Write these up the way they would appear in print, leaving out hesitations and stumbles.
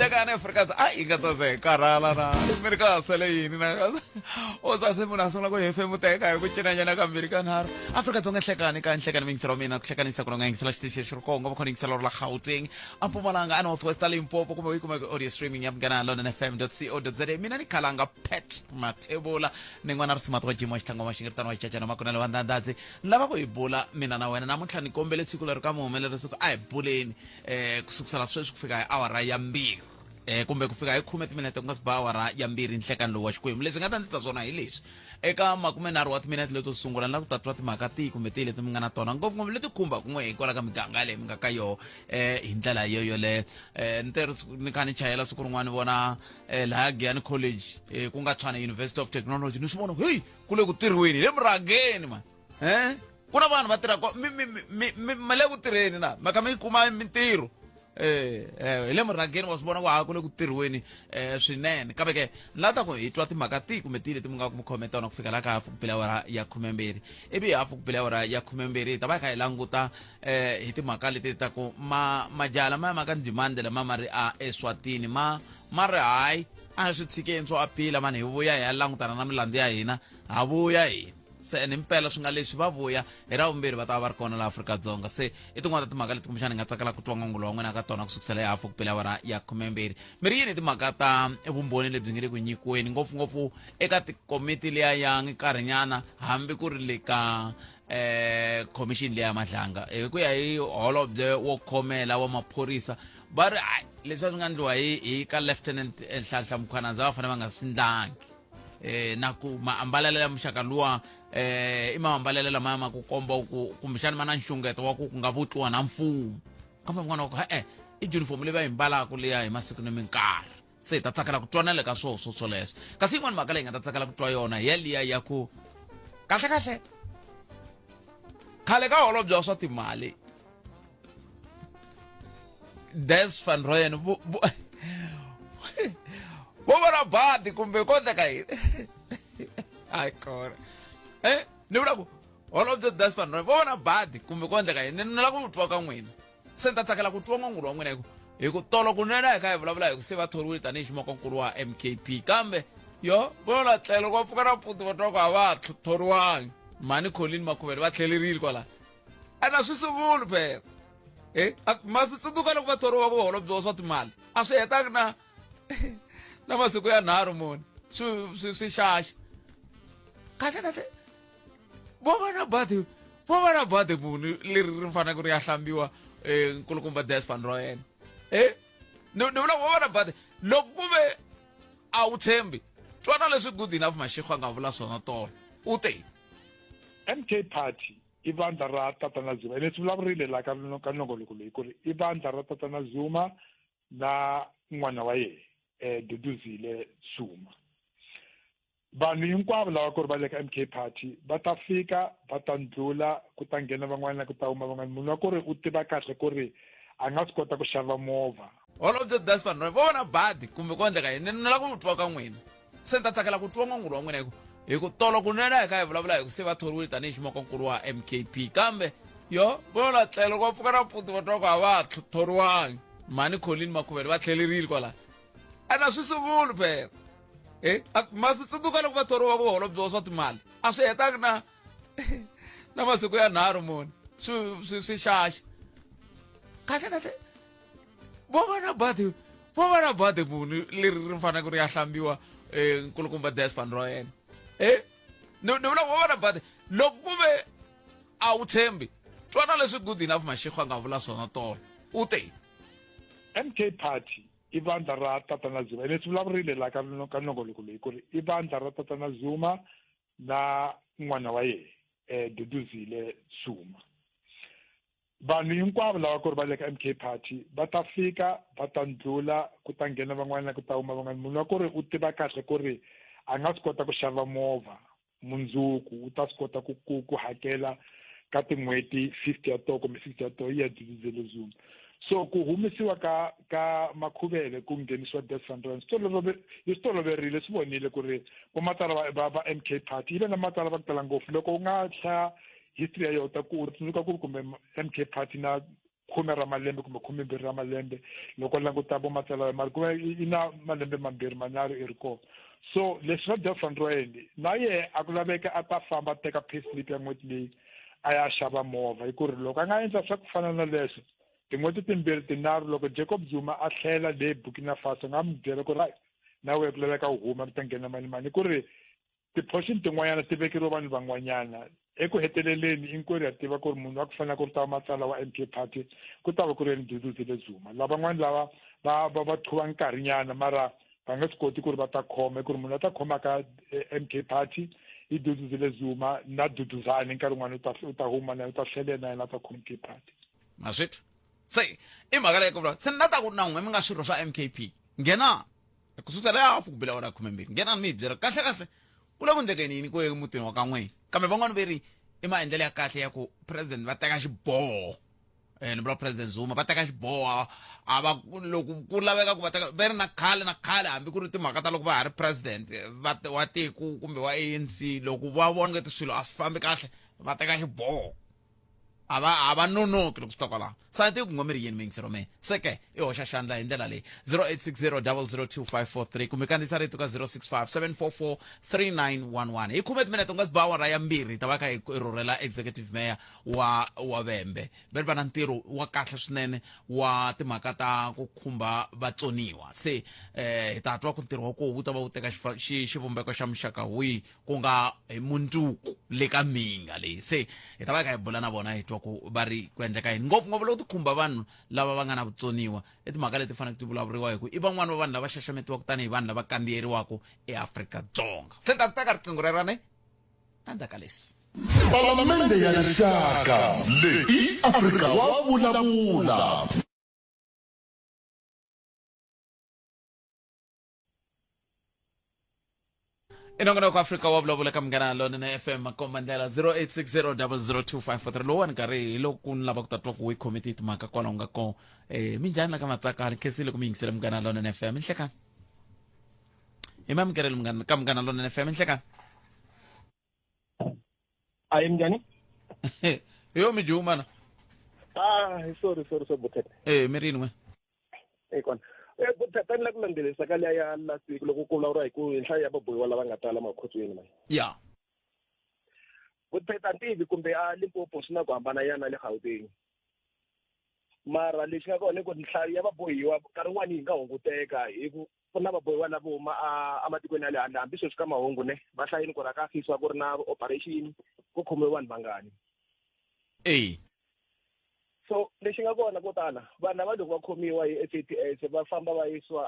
Nhlekani Afrika a yi nga ta ze hi karhala na mi ri ka ha sele yini na o za se munhu a sungula ku hefemuteka hi ku cinanyana kambirhi ka nharhu. Afrika-Dzonga nhlekani ka nhlekani miyingiselo wa mina ku hlekanisa ku nga yingisela xitichi xi ri kongo va khona yingisela ri la Gauteng, a Mpumalanga, a North West, a Limpopo kumbe u yi kuma eka audio streaming ya Munghana Lonene FM co za. Mina ni khalanga Pat Mathebula ni n'wana ri simati wa Jim wa Xitlhangu wa Maxingiritano wa Xicacana Makunele wa Ndandadzi. Ni lava ku hi bula mina na wena namuntlha. Ni kombele siku leri ka muhumelerisi ku a hi buleni ku sukusela sweswi ku fika hi awara ya 2 kumbe ku fika hi 10 timinete ku nga si ba awara ya 2 nhlekani lowu wa Xikwembu. Leswi nga ta ndzi tisa swona hi leswi: eka 30 wa timinete leto sungula ni lava ku ta twa timhaka tihi kumbe tihi leti mi nga na tona, ngopfungopfu leti khumbaka n'we hikwalaho ka miganga leyi mi nga ka yoho. Hi ndlela yo yoleyo, ni te ni kha ni chayela siku rin'wana ni vona lahaya Giyani College, ku nga Tshwane University of Technology, ni swi vona heyi ku le ku tirhiweni le murhangeni man. Ku na vanhu va tirhaka mi mi mi mi mi le ku tirheni na ma kha mi kuma mintirho hi le murhangeni, wa swi vona ku ha ku le ku tirhiweni swinene. Kambe ke ni lava ta ku hi twa timhaka tihi kumbe tihi leti mi nga ku mi khome tona ku fika la ka hafu ku bile awara ya 12. Ivi hafu ku bile awara ya 12 hi ta va hi kha hi languta hi timhaka leti ta ku ma majaha lamaya ma ka Ndzimande lama ma ri a Eswatini ma ri hayi a swi tshikeni swo apila mani, hi vuya hi ya langutana na milandzu ya hina, ha vuya hina. Se ene impela swi nga leswi va vuya hi ra vumbirhi va ta va va ri kona laha Afrika-Dzonga. Se i tin'wana ta timhaka leti kumbexana hi nga tsakela ku twa n'wangulo wa n'wina ka tona ku sukusela hi hafu ku pela awara ya 12. Mi ri yini timhaka ta vumbhoni lebyi nge le ku nyikiweni ngopfungopfu eka tikomiti liya ya nkarhinyana, hambi ku ri le ka commission liya ya Madlanga? Hi ku ya hi holobye wo khomela wa maphorisa, va ri hayi, leswi a swi nga ndliwa hi ka Lieutenant Nhlanhla Mkhwanazi a va fanele va nga swi ndlangi. Na ku maambalelo ya muxaka luwa i maambalelo lamaya ma ku komba ku kumbexana ma na nxungeto wa ku ku nga vutliwa na mfumo, kambe van'wana va ku e-e, i junifomu leyi va yi mbalaka liya hi masiku ni minkarhi. Se hi ta tsakela ku twanela ka swo swo swoleswo. Kasi yin'wana mhaka leyi hi nga ta tsakela ku twa yona hi yaliya ya ku kahle kahle khale ka holobye wa swa timali Des van Rooyen vo vona badi kumbe ko endleka yini? Hayi kona ni vula ku holobye Des van Rooyen vo vona badi kumbe ko endleka yini? Ni lava ku twa ka n'wina. Se ni ta tsakela ku twa n'wangulo wa n'wina hi ku tolo kunene hi kha hi vulavula hi ku se va thoriwile tanihi ximokonkulu wa MKP, kambe yo vona tlhelo va pfuka nampundzu va twa ku a va ha thoriwangi mhani Colin Makhuvele va tlhelerile kwalaho. Ene a swi sunguli phela ma swi tsundzuka loko va thoriwa ku holobye wa swa timali, a swi hetangi na masiku ya 3 mune swi xaxa. Kahle kahle vo va na badi, vo va na badi muni leri ri faneleke ri ya hlambiwa nkulukumba Des van Rooyen? Ni vula vo va na badi. Loko ku ve a wu tshembi, twana leswi Good Enough Mashego a nga vula swona tolo, u te: MK Party i vandla ra Tatana Zuma, ene swi vulavurile la ka nongoloko leyi ku ri i vandla ra Tatana Zuma na n'wana wa yena Duduzile Zuma. Vanhu hinkwavo lava ku ri va le ka MK Party va ta fika va ta ndlula, ku ta nghena van'wana, ku ta huma van'wana. Munhu wa ku ri u tiva kahle ku ri a nga swi kota ku xava movha. Holobye Des van Rooyen vo vona badi kumbe ko endleka yini? Ni lava ku twa ka n'wina. Se ni ta tsakela ku twa n'wangulo wa n'wina hi ku tolo kunene hi kha hi vulavula hi ku se va thoriwile tanihi ximokonkulu wa MKP, kambe yo vona tlhelo va pfuka nampundzu va twa ku a va ha thoriwangi mhani Colin Makhuvele va tlhelerile kwalaho. Ene a swi sunguli phela ma swi tsundzuka loko va thoriwa ku holobye wa swa timali, a swi hetangi na masiku ya 3 mune swi xaxa. Kahle kahle vo va na badi, vo va na badi muni leri ri faneleke ri ya hlambiwa nkulukumba Des van Rooyen? Ni vula vo va na badi. Loko ku ve a wu tshembi, twana leswi Good Enough Mashego a nga vula swona tolo, u te: MK Party i vandla ra Tatana Zuma, ene swi vulavurile la ka nongoloko leyi ku ri i vandla ra Tatana Zuma na n'wana wa yena Duduzile Zuma. Vanhu hinkwavo lava ku ri va le ka MK Party va ta fika va ta ndlula, ku ta nghena van'wana, ku ta huma van'wana. Munhu wa ku ri u tiva kahle ku ri a nga swi kota ku xava movha mundzuku, u ta swi kota ku hakela ka tin'hweti 50 ya toho kumbe 60 ya toho yi ya Duduzile Zuma. So ku humesiwa ka Makhuvele ku nghenisiwa Des van Rooyen yi swi toloverile, swi vonile ku ri vo matsala va MK Party yi ve na matsala va ku tala ngopfu. Loko u nga hlaya history ya yona, ta ku u tsundzuka ku ri kumbe MK Party na khume ra malembe kumbe khumembirhi ra malembe loko languta vo matsalwa mara ku va i na malembe mambirhi manharhu i ri kona. So leswi swa Jeff van Rooyen, na yehe a ku laveka a ta famba a teka pay slip ya n'hweti leyi a ya xava movha, hi ku ri loko a nga endla swa ku fana na leswo tin'hweti timbirhi tinharhu, loko Jacob Zuma a tlhela le Burkina Faso, nga n'wi byela ku ri na wehe ku laveka u huma ku ta nghena mali mani, hi ku ri ti-portion tin'wanyana ti vekeriwa vanhu van'wanyana. Eku heteleleni hinkwerhu ha tiva ku ri munhu wa ku fanele ku ri ta va matsala wa MK Party ku ta va ku ri yena Duduzile Zuma. Lavan'wana lava va va va qhuva nkarhinyana, mara va nga swi koti ku ri va ta khoma, hi ku ri munhu a ta khomaka MK Party i Duduzile Zuma na Duduzane nkarhi wun'wana u ta huma na u ta tlhela na yena a ta khoma MK Party. Ma swi twa se i mhaka leyi ku vula se ni ta ku na n'we mi nga swirho swa MKP nghena ku sukela ya hafu ku bela awara ya khumembirhi, nghenani mi hi byela kahle kahle ku le ku endlekeni yini ku emutini wa ka n'wina. Kambe van'wani ve ri i maendlelo ya kahle ya ku president va teka xiboho, ni vula President Zuma va teka xiboho, a va loko ku laveka ku va teka ve ri na khale na khale, hambi ku ri timhaka ta loko va ha ri president va wa tiko kumbe wa ANC, loko va vona ngeti swilo a swi fambi kahle va teka xiboho, a va nonoki loko swi ta kwalaho. Sa ti ku ngomeri yini miyingisero me seke i hoxa xandla hi ndlela leyi 0860 002543 kumbe kandziyisa rito ka 065 744 3911. Hi khume timinete u nga si ba awara ya mbirhi hi ta va kha hi rhurhela executive mayor wa Vhembe. Va ri va na ntirho wa kahle swinene wa timhaka ta ku khumba vatsoniwa, se hi ta twa ku ntirho wa koho wu ta va wu teka xivumbeko xa muxaka wihi, ku nga hi mundzuku le ka minga leyi. Se hi ta va hi kha hi bula na vona hi twa ku va ri ku endleka yini, ngopfungopfu loko ti khumba vanhu lava va nga na vutsoniwa. I timhaka leti faneleke ti vulavuriwa hi ku i van'wani va vanhu lava xaxametiwaka tanihi vanhu lava kandziyeriwaka eAfrika-Dzonga. Se ni ta teka riqingho rero ne endzhaku ka leswi. Palamende ya Rixaka leyi i Afrika wa vulavula. I nongonoko Afrika wa vulavula ka Munghana Lonene FM, makomba ndlela 0860002543. Lowuwani nkarhi hi loko ni lava ku ta twa ku wi khome timhaka kwalaho nga kona. Minjhani la ka Matsakani? Khensile ku mi yingisela Munghana Lonene FM. Nhlekani hi mamukelelo munghana ka Munghana Lonene FM. Nhlekani. Ayi, minjhani? Yo mi juma na. Ah, sorry, sorry, sorry, Butete. Mi rini n'we? E kona. Butete, ni la ku landzelerisa ka liya ya last week loko ku vulavuriwa hi ku hi nhlayo ya vabohiwa lava nga tala makhotsweni mani. Butete, a ni tivi kumbe a Limpopo swi na ku hambana ya na le Gauteng. Mara lexi nga kona i ku nhlayo ya vabohiwa nkarhi wun'wani yi nga hunguteka hi ku ku na vabohiwa lavo huma a ematikweni ya le handle, hambi sweswi ka mahungu ne va hlayini ku ri a ka fisiwa ku ri na operation ku khomiwe vanhu vangani. So lexi nga kona ko tala vanhu lava loko va khomiwa hi SAPS va famba va yisiwa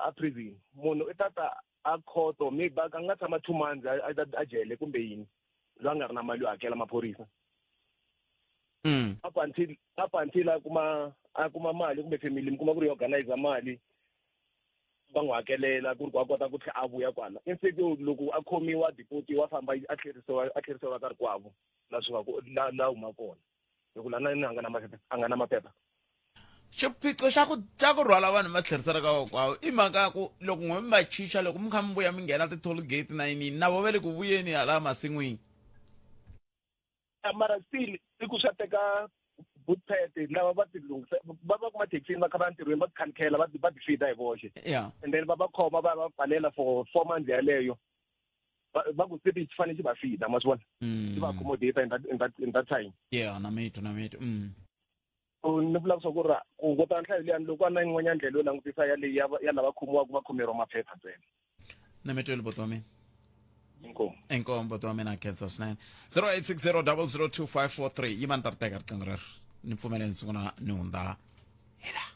a prison, munhu i tata a khoto maybe a nga tshama 2 months a jele kumbe yini, loyi a nga ri na mali yo hakela maphorisa. Up until a kuma mali kumbe family mi kuma ku ri organize mali va n'wi hakelela ku ri ku a kota ku tlhela a vuya kwala, instead yo loko a khomiwa, deportiwa, a famba a tlherisiwa ka rikwavo la swi nga ku la huma kona, hi ku la na a nga na maphepha, a nga na maphepha. Xiphiqo xa ku rhwala vanhu va tlherisela ka vakwavo i mhaka ya ku loko n'we mi va chicha, loko mi kha mi vuya mi nghena ti-toll gate na yinini, na vo va le ku vuyeni hala masin'wini. Mara still i ku swa teka bootpad lava va ti lunghisa va va kuma thekisini va kha va ya ntirhweni, va ti khanikela, va ti feeda hi voxe. And then va va khoma, va va pfalela for 4 months yaleyo, va ku se xi fanele xi va feeda, ma swi vona, xi va accommodate in that time. Yeah, na mitwa, na mitwa. So ni vulaka swa ku ri ku hunguta nhlayo liyani, loko a na yin'wanyana ndlela yo langutisa yaleyi ya lava khomiwaka va khomeriwa maphepha ntsena. Na mitweli, buti wa mina. Inkomu. Inkomu, buti wa mina, khensa swinene. 0860 002543. Yima, ni ta ri teka riqingho rero, ni pfumeleni sungula ni hundza hi laha.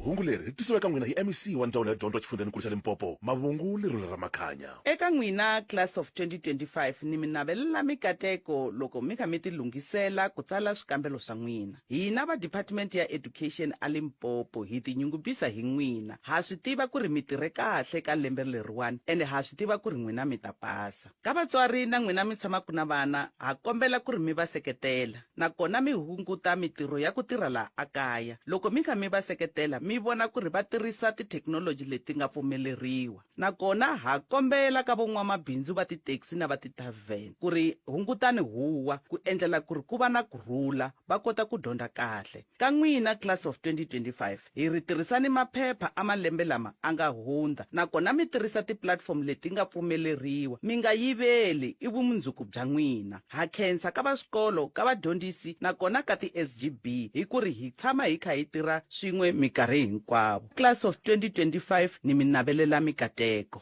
Hungu leri ri tisiwa eka n'wina hi MEC wa Ndzawulo ya Dyondzo eXifundzhenikulu xa Limpopo, Mavhungu Lerule Ramakhanya. Eka n'wina Class of 2025 ni mi navelela mikateko loko mi kha mi ti lunghisela ku tsala swikambelo swa n'wina. Hina va Department ya Education a Limpopo hi tinyungubisa hi n'wina. Ha swi tiva ku ri mi tirhe kahle ka lembe leriwani ene ha swi tiva ku ri n'wina mi ta pasa. Ka vatswari na n'wina mi tshamaka na vana ha kombela ku ri mi va seketela nakona mi hunguta mitirho ya ku tirha laha a kaya. Loko mi kha mi va seketela mi. mi vona ku ri va tirhisa tithekinoloji leti nga pfumeleriwa. Nakona ha kombela ka von'wamabindzu va titaxi na va tithavhene ku ri hungutani huwa ku endlela ku ri ku va na ku rhula va kota ku dyondza kahle. Ka n'wina Class of 2025, hi ri tirhisani maphepha a malembe lama a nga hundza nakona mi tirhisa ti-platform leti nga pfumeleriwa. Mi nga yiveli, i vumundzuku bya n'wina. Ha khensa ka va swikolo, ka vadyondzisi nakona ka ti-SGB hi ku ri hi tshama hi kha hi tirha swin'we minkarhi hinkwavo. Class of 2025 ni mi navelela mikateko.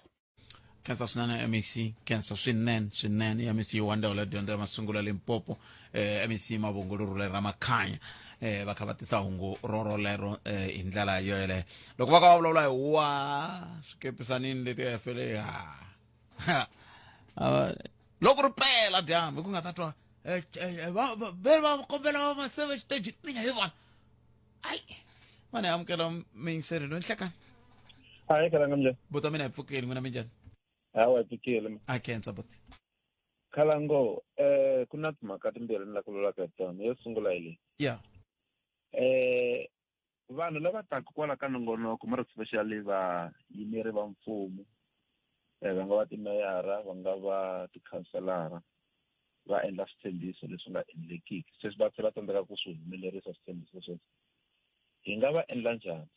Khensa swinene MEC, khensa swinene swinene MEC wa ndzawulo ya dyondzo ya masungulo ya Limpopo, eh, MEC Mavhungu Lurhule Ramakhanya, eh, va kha va tisa hungu rorolero eh, hi ndlela yo yeleyo. Loko va kha va vulavula hi wa swikepisanini leti ya fele ha loko ri pela dyambu ku nga ta twa eh, eh, eh, va va kombela va maseve xiteji ni nga hi vona. Ai mane amukela miyingiseri loyi nhlekani. Hayi khalanga, minjhani? Buti wa mina, hi pfukeli. N'wina minjhani? Hawa, hi pfukile ma. A khensa buti. Khalango, ku na timhaka timbirhi ni la ku vulaka hi tona. Yo sungula hi leyi. Vanhu lava taka kwala ka nongonoko, mara especially vayimeri va mfumo, va nga va timeyara, va nga va tikhanselara, va endla switshembiso leswi nga endlekiki, sweswi va tlhela tsandzeka ku swi humelerisa switshembiso sweswi. Hi nga va endla njhani?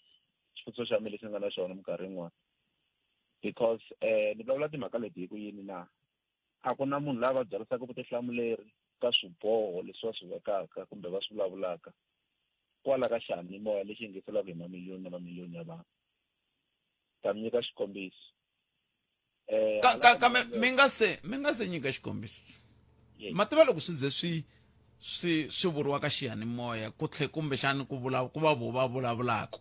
Xivutiso xa mina lexi ni nga na xona minkarhi yin'wana, because ni vulavula timhaka leti hi ku yini na a ku na munhu laha va byarisaka vutihlamuleri ka swiboho leswi va swi vekaka kumbe va swi vulavulaka kwala ka xiyanimoya lexi yingiselaka hi mamiliyoni na mamiliyoni ya vanhu. Ta mi nyika xikombiso. Ka ka ka mi nga se mi nga se nyika xikombiso. Ma tiva loko swi ze swi swi swi vuriwa ka xiyanimoya ku tlhe kumbexani ku vula ku va vo va vulavulaka,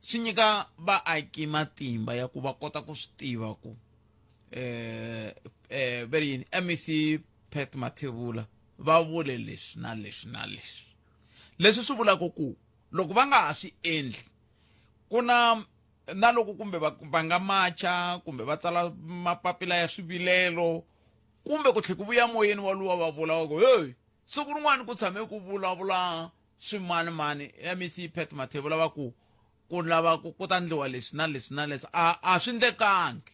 swi nyika vaaki matimba ya ku va kota ku swi tiva ku ve ri yini, MEC Pat Mathebula va vule leswi na leswi na leswi, leswi swi vulaka ku loko va nga ha swi endli ku na na loko kumbe va nga macha kumbe va tsala mapapila ya swivilelo kumbe ku tlhe ku vuya moyeni wa luwa va vula ku hey, siku rin'wana ku tshame ku vulavula swimanimani MEC Pat Mathebula va ku ku lava ku ta ndliwa leswi na leswi na leswi, a swi ndlekangi,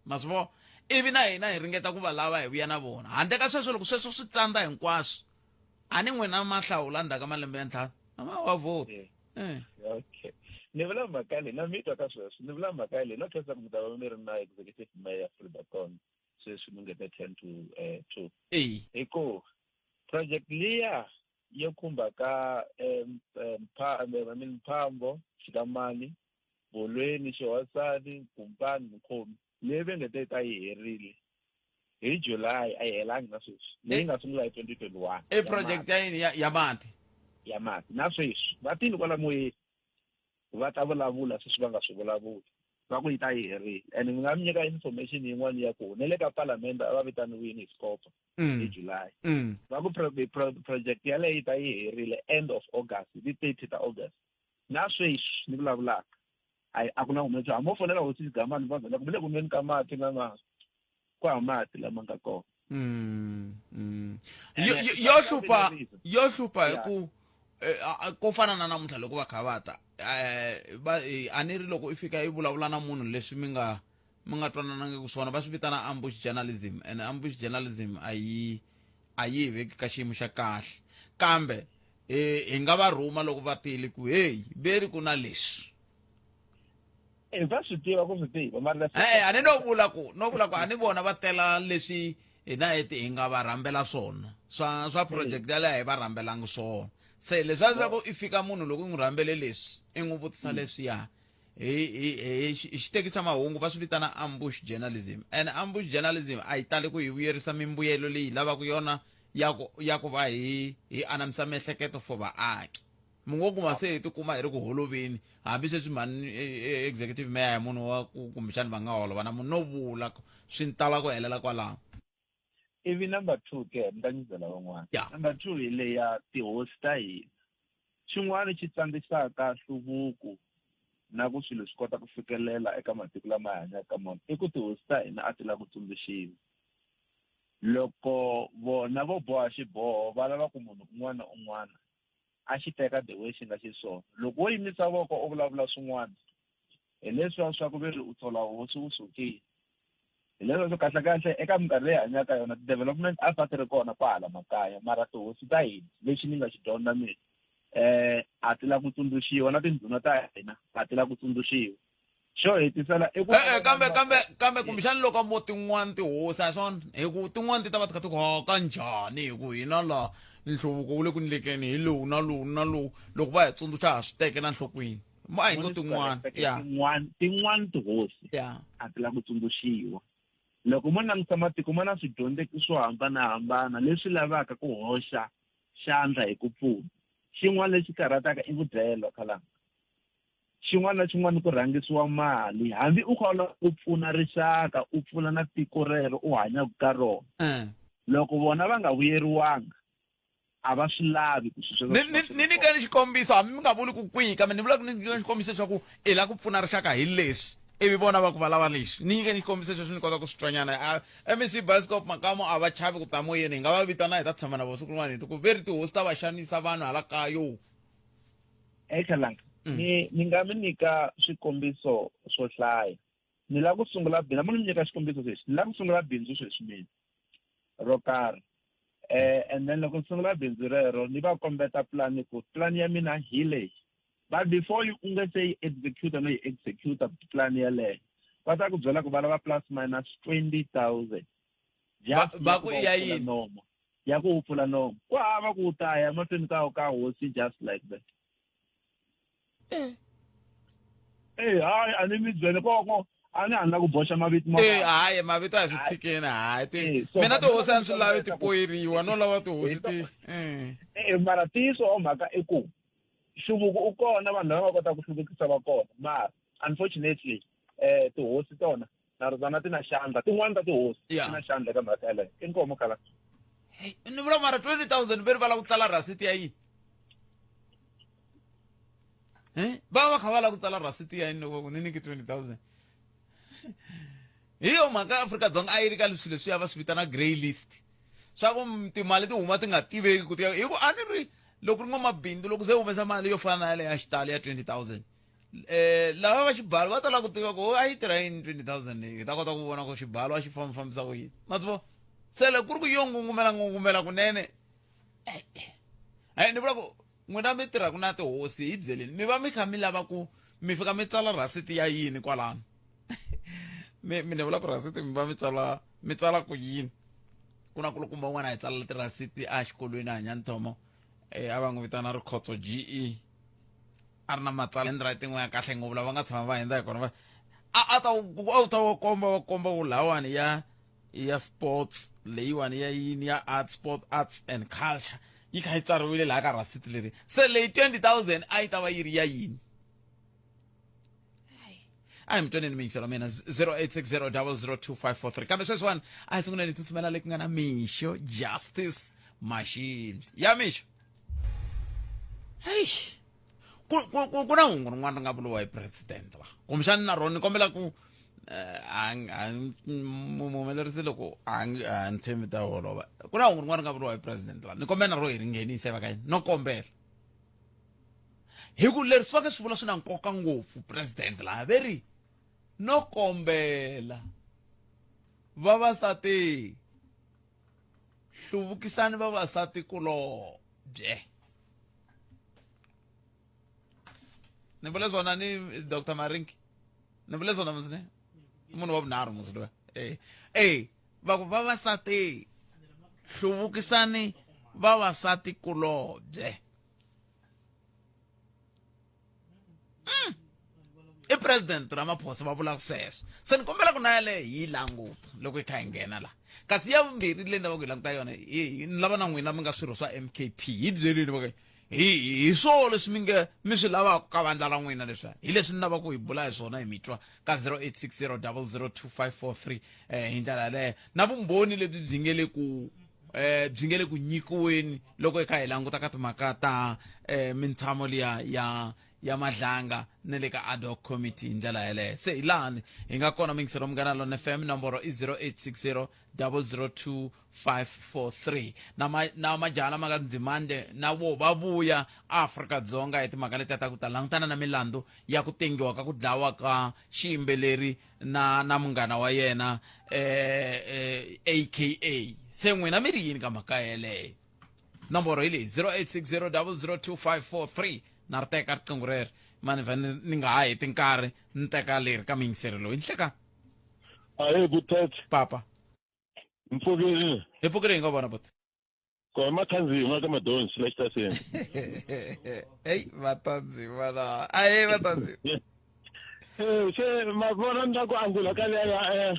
ma swi vona, ivi na hina hi ringeta ku va lava hi vuya na vona. Handle ka sweswo, loko sweswo swi tsandza hinkwaswo, a ni n'wina mahlawula ndzhaku ka malembe ya 5 a ma wa vhoti. Okay, ni vula mhaka leyi na mi twa ka sweswo, ni vula mhaka leyi no khensa ku mi ta va mi ri na executive mayor Frida Kona sweswi mi ngete 10 to 2. Hi ku project liya yo khumba ka I mean Mphambo, Xikamani, Bolweni, Xihosani, Gumpani, Mukhomi, leyi va nge te ta yi herile hi July, a yi helangi na sweswi, leyi nga sungula hi 2021. I project ya yini? Ya mati? Ya mati. Na sweswi va tini kwala moyeni va ta vulavula sweswi va nga swi vulavuli va ku yi ta yi herile. And ni nga mi nyika information yin'wana ya ku ne le ka palamende a va vitaniwile hi scopa hi July, va ku project yaleyo yi ta yi herile end of August, hi ti 30 ta August. Na sweswi ni vulavulaka a a ku na humelela. Hambi wo fonela hosi Xigamani, va byela ku mi le ku nweni ka mati na ma ku ha mati lama nga kona. Yo hlupha, yo hlupha hi ku ko fana na namuntlha loko va kha va ta va a ni ri loko i fika i vulavula na munhu leswi mi nga twananangi swona, va swi vitana ambush journalism, and ambush journalism a yi veki ka xiyimo xa kahle. Kambe hi nga va rhuma loko va tile ku hey, ve ri ku na leswi. Va swi tiva ku swi tiva, mara A ni no vula ku a ni vona va tela leswi hina hi nga va rhambela swona swa project yaleyo, a hi va rhambelangi swona. Se leswi leswaku i fika munhu loko i n'wi rhambele leswi, i n'wi vutisa leswiya hi xiteki xa mahungu va swi vitana ambush journalism, and ambush journalism a yi tali ku hi vuyerisa mimbuyelo leyi lavaka yona ya ku va hi anamisa miehleketo for vaaki. Mi ngo kuma se hi tikuma hi ri ku holoveni, hambi sweswi mhani executive mayor ya munhu wa ku kumbexani va nga holova na munhu, no vula swi tala ku helela kwalaho. Ivi number two ke ni ta nyizela van'wana. Number two hi leya tihosi ta hina. Xin'wana xi tsandzisaka nhluvuko na ku swilo swi kota ku fikelela eka matiko lama hi hanyaka ka mona i ku tihosi ta hina a ti lava ku tsundzuxiwa. Loko vona vo boha xiboho, va lava ku munhu un'wana na un'wana a xi teka the way xi nga xiswona. Loko wo yimisa voko u vulavula swin'wana, hi leswiya swa ku ve ri u tsola hosi u sukile. Hi leswiya swo kahlekahle eka minkarhi leyi hi hanyaka ka yona ti-development a fa ti ri kona kwahala makaya mara tihosi ta hina lexi ni nga xi dyondza mina a ti lava ku tsundzuxiwa na tindhuna ta hina a ti lava ku tsundzuxiwa. Xo hetisela i ku E-e, kambe kambe kambe kumbexani loko mo tin'wana tihosi a hi swona hi ku tin'wana ti ta va ti kha ti ku ha ka njhani hi ku hina la nhluvuko wu le ku ndlekeni hi lowu na lowu na lowu loko va hi tsundzuxa ha swi tekela nhlokweni ma a hi ngo tin'wana ya tin'wana tin'wana tihosi ya a ti lava ku tsundzuxiwa loko mo langutisa matiko ma na swidyondzeki swo hambanahambana leswi lavaka ku hoxa xandla hi ku pfuna xin'wana lexi karhataka i vudyelo khalanga xin'wana na xin'wana ku rhangisiwa mali hambi u kha u lava ku pfuna rixaka u pfuna na tiko rero u hanyaka ka rona eh. loko vona va nga vuyeriwanga a va swi lavi ku swi ni ni nyikeni xikombiso hambi mi nga vuli ku kwihi kambe ni vula ku ni nyikeni xikombiso xa ku i lava ku pfuna rixaka hi leswi ivi vona va ku va lava lexi ni nyikeni xikombiso xexo ni kota ku swi twanyana mec bioscope makamu a va chavi ku ta moyeni hi nga va vitana hi ta tshama na vona siku rin'wana hi ku ve ri tihosi ta va xanisa vanhu hala kayo Ekhalang mm. ni ni nga mi nyika swikombiso swo hlaya ni lava ku sungula bindzu a ni mi nyika xikombiso sweswi ni lava ku sungula bindzu sweswi mina ro karhi eh and then loko ni sungula bindzu rero ni va kombeta plan ku plan ya mina hi leyi but before you u nga se yi execute no yi execute plan yeleyo va ta ku byela ku va lava plus minus 20000 va ku ya yini ya ku wu pfula nomu ku hava ku ta ya mahlweni ka ka hosi just like that eh eh hayi a ni mi byele koko a ni handla ku boxa mavito ma eh hayi mavito a hi swi tshikeni hayi ti eh, mina tihosi a ni swi lavi ti poyiriwa no lava tihosi ti eh. eh mara ntiyiso wa mhaka i ku nhluvuko u kona vanhu lava nga kotaka ku hluvukisa va kona mara unfortunately eh tihosi tona na rona ti na xandla tin'wana ta tihosi Yeah. ti na xandla eka mhaka yaleyo inkomu khala Hey, ni vula mara 20000 ve ri va lava ku tsala rhasiti ya yini Eh? Va va kha va lava ku tsala rhasiti ya yini loko va ku ni nyiki 20000 hi yo mhaka Afrika-Dzonga a yi ri ka leswi leswiya va swi vitana grey list swa ku timali ti huma ti nga tiveki ku ti hi ku a ni ri loko ri n'wamabindzu loko se humesa mali yo fana na yaleyo ya xitalo ya 20000 eh lava va xibalo va ta lava ku tiva ku a yi tirha yini 20000 leyi hi ta kota ku vona ku xibalo a xi fambafambisa ku yini ma swi vona se loko ku ri ku yo ngungumela ngungumela kunene eh ni vula ku n'wina mi tirhaka na tihosi hi byeleni mi va mi kha mi lava ku mi fika mi tsala rhasiti ya yini kwalano mi mi ni vula ku rhasiti mi va mi tsala mi tsala ku yini ku na kulukumba un'wana a hi tsalela tirhasiti a xikolweni a hanya nthomo eh a va n'wi vitana rikhotso ge a ri na matsalwa handwriting ya kahle ngopfu lava nga tshama va hundza hi kona va a a ta a wu ta wa komba wa komba ku lawani ya ya sports leyiwani ya yini ya art sport arts and culture yi kha yi tsariwile laha ka rasiti leri se leyi 20000 a yi ta va yi ri ya yini a hi mi twaneni miyingiselo mina 0860002543 kambe sweswiwani a hi sunguleni hi tsutsumela le ku nga na mixo justice machines ya mixo heyi ku ku ku ku na hungu rin'wana ri nga vuriwa hi president la kumbexani na rona ni kombela ku eh, a a muhumelerisi loko a ngi a ni tshembi ta holova ku na hungu rin'wana ri nga vuriwa hi president la ni kombela na ro hi ri nghenise va ka yini no kombela hi ku leri swi va swi vula swi na nkoka ngopfu president laha ve ri no kombela vavasati hluvukisani vavasati kulobye ni vule swona ni dr marinki ni vule swona musine munhu wa vunharhu musi loyi e e va ku vavasati hluvukisani vavasati kulobye mm. i president ramaphosa va vulaka sweswo se ni kombela ku na yaleyo hi yi languta loko hi kha hi nghena la kasi ya vumbirhi leyi ni lavaka ku yi languta yona ni lava na n'wina mi nga swirho swa mkp hi byeleni va hi hi swona leswi mi nge mi swi lavaka ka vandla ra n'wina leswiya hi leswi ni lavaka ku hi bula hi swona hi mitwa ka 0860 002543 eh hi ndlela yaleyo na vumbhoni lebyi byi nge le ku eh byi nge le ku nyikiweni loko hi kha hi languta ka timhaka ta eh mintshamo liya ya ya Madlanga ni le ka ad hoc committee hi ndlela yeleyo. Se hi lani hi nga kona mingisero Munghana Lona FM, nomboro i 0860 002 543. Na ma, na majaha lama nga Ndzimande na vo va vuya Afrika-Dzonga hi timhaka letiya ta ku ta langutana na milandzu ya ku tengiwa ka ku dlawa ka xiyimbeleri na na munghana wa yena eh, eh, AKA. Se n'wina mi ri yini ka mhaka yeleyo? Nomboro hi leyi 0860 002 543. Na ri teka riqingho rero mani vha ni nga ha heti nkarhi ni teka leri ka miyingiseri loyi nhleka. Ahe butete. Papa. Mpfukile. Hi pfukile hi nga vona buti. Ko mathanzima ka madonsi la xitasini. Hey vatanzima la. Ahe vatanzima. Eh se ma vona ni ku angula ka leya ya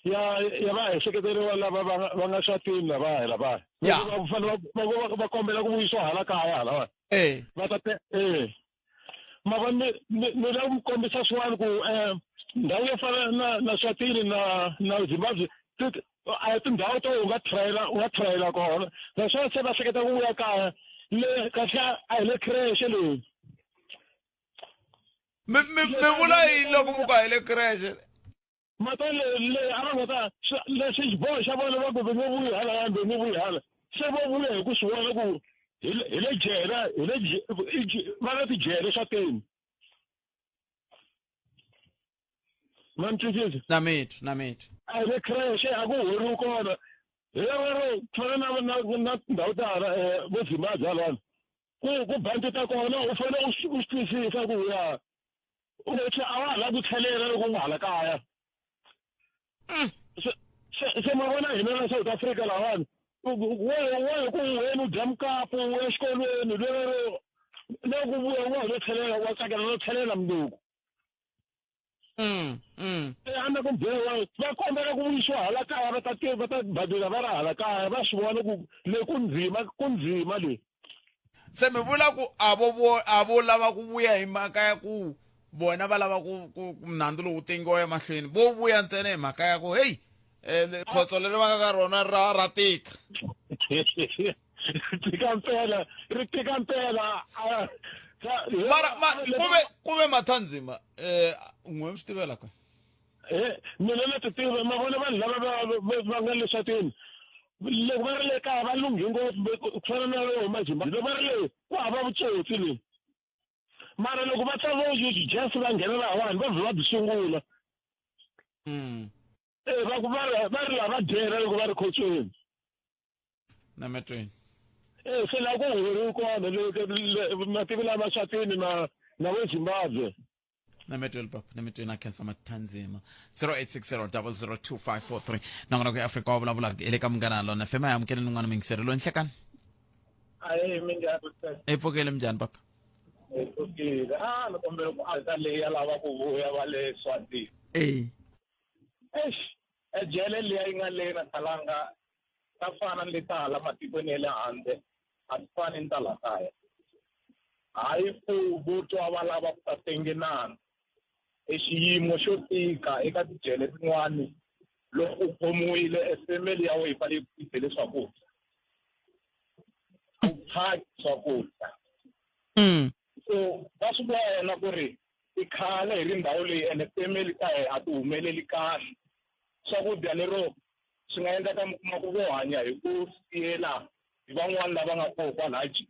ya ya va ehleketeriwa lava va nga swatini lava lava. Ya. Va fanele va kombela ku vuyisiwa hala kaya hala. Eh. Va ta eh ma va ni ni ni lava ku kombisa swin'wana ku um ndhawu yo fana na na Swatini na na Zimbabwe a hi tindhawu to u nga trayela u nga trayela kona naswona se va hleketa ku vuya kaya le kahle a hi le creche leyi. Mi mi mi vula yini loko mu ku a hi le creche? Mhaka leyi leyi a va nga ta leswi xiboho xa vona va ku va nge vuyi hala kambe nge vuyi hala se vo vuya hi ku swi vona ku hi le hi le jele hi le va le tijele swa teni ma ni twisisa na mitwa na mitwa a hi le creche a ku horiwi kona hi lero ku fana na na na tindhawu ta hala vo Zimbabwe halawani ku ku bandita kona u fanele u swi twisisa ku ya u a wa ha lavi ku tlhelela loko u nga hala kaya se se ma vona hina la South Africa lahawani wehe ku wena u dya mukapu u ya exikolweni lero loko u vuya wa ha lo tlhelela wa tsakela no tlhelela mundzuku a na ku byela va kombela ku vuyisiwa hala kaya va ta va ta badela va ri hala kaya va swi vona ku le ku ndzima ku ndzima le. Se mi vula ku a vo vo a vo lava ku vuya hi mhaka ya ku vona va lava ku ku nandzu lowu tengiwa emahlweni vo vuya ntsena hi mhaka ya ku heyi eh, khotso leri va nga ka rona ra ra tika. Tika mpela ri tika mpela mara ma kuve kuve mathandzima eh n'we mi swi tivela kwe. Eh mina na ti tiva ma vona vanhu lava va va nga le Swatini loko va ri le kaya va lunghe ngopfu ku fana na yo huma Zimbabwe loko va ri le ku hava vutsotsi le mara loko va ta vo just va nghena lahawani va vhe va byi sungula eh va ku va va ri lava dyela loko va ri khotsweni nametweni eh se la ku horiwi kona le matiko lama Swatini na na vo Zimbabwe. Nametweni papa nametweni a khensa mathandzima 0860 002543 nangona ku Afrika wa vulavula hi le ka Munghana Lona FM a amukeleni n'wana mingiseri loyi nhlekani. Ahe minjhani? E pfukile minjhani papa? Hi pfukile. A ni kombela ku aka leyi ya lava ku vuya va le Swatini. Eh. Eish, ejele liya yi nga le na talanga ta fana ni ta hala matikweni ya le handle a ti fani ni ta la kaya. Hayi ku vo twa va lava ku ta tengenana e xiyimo xo tika eka tijele tin'wani loko u khomiwile e family ya wena yi fanele yi ku tisele swakudya u phaki swakudya so va swi vona ku ri i khale hi ri ndhawu leyi ene family ta hina a ti humeleli kahle swakudya lero swi nga endleka mi kuma ku vo hanya hi ku siyela hi van'wani lava nga koho kwalaya jele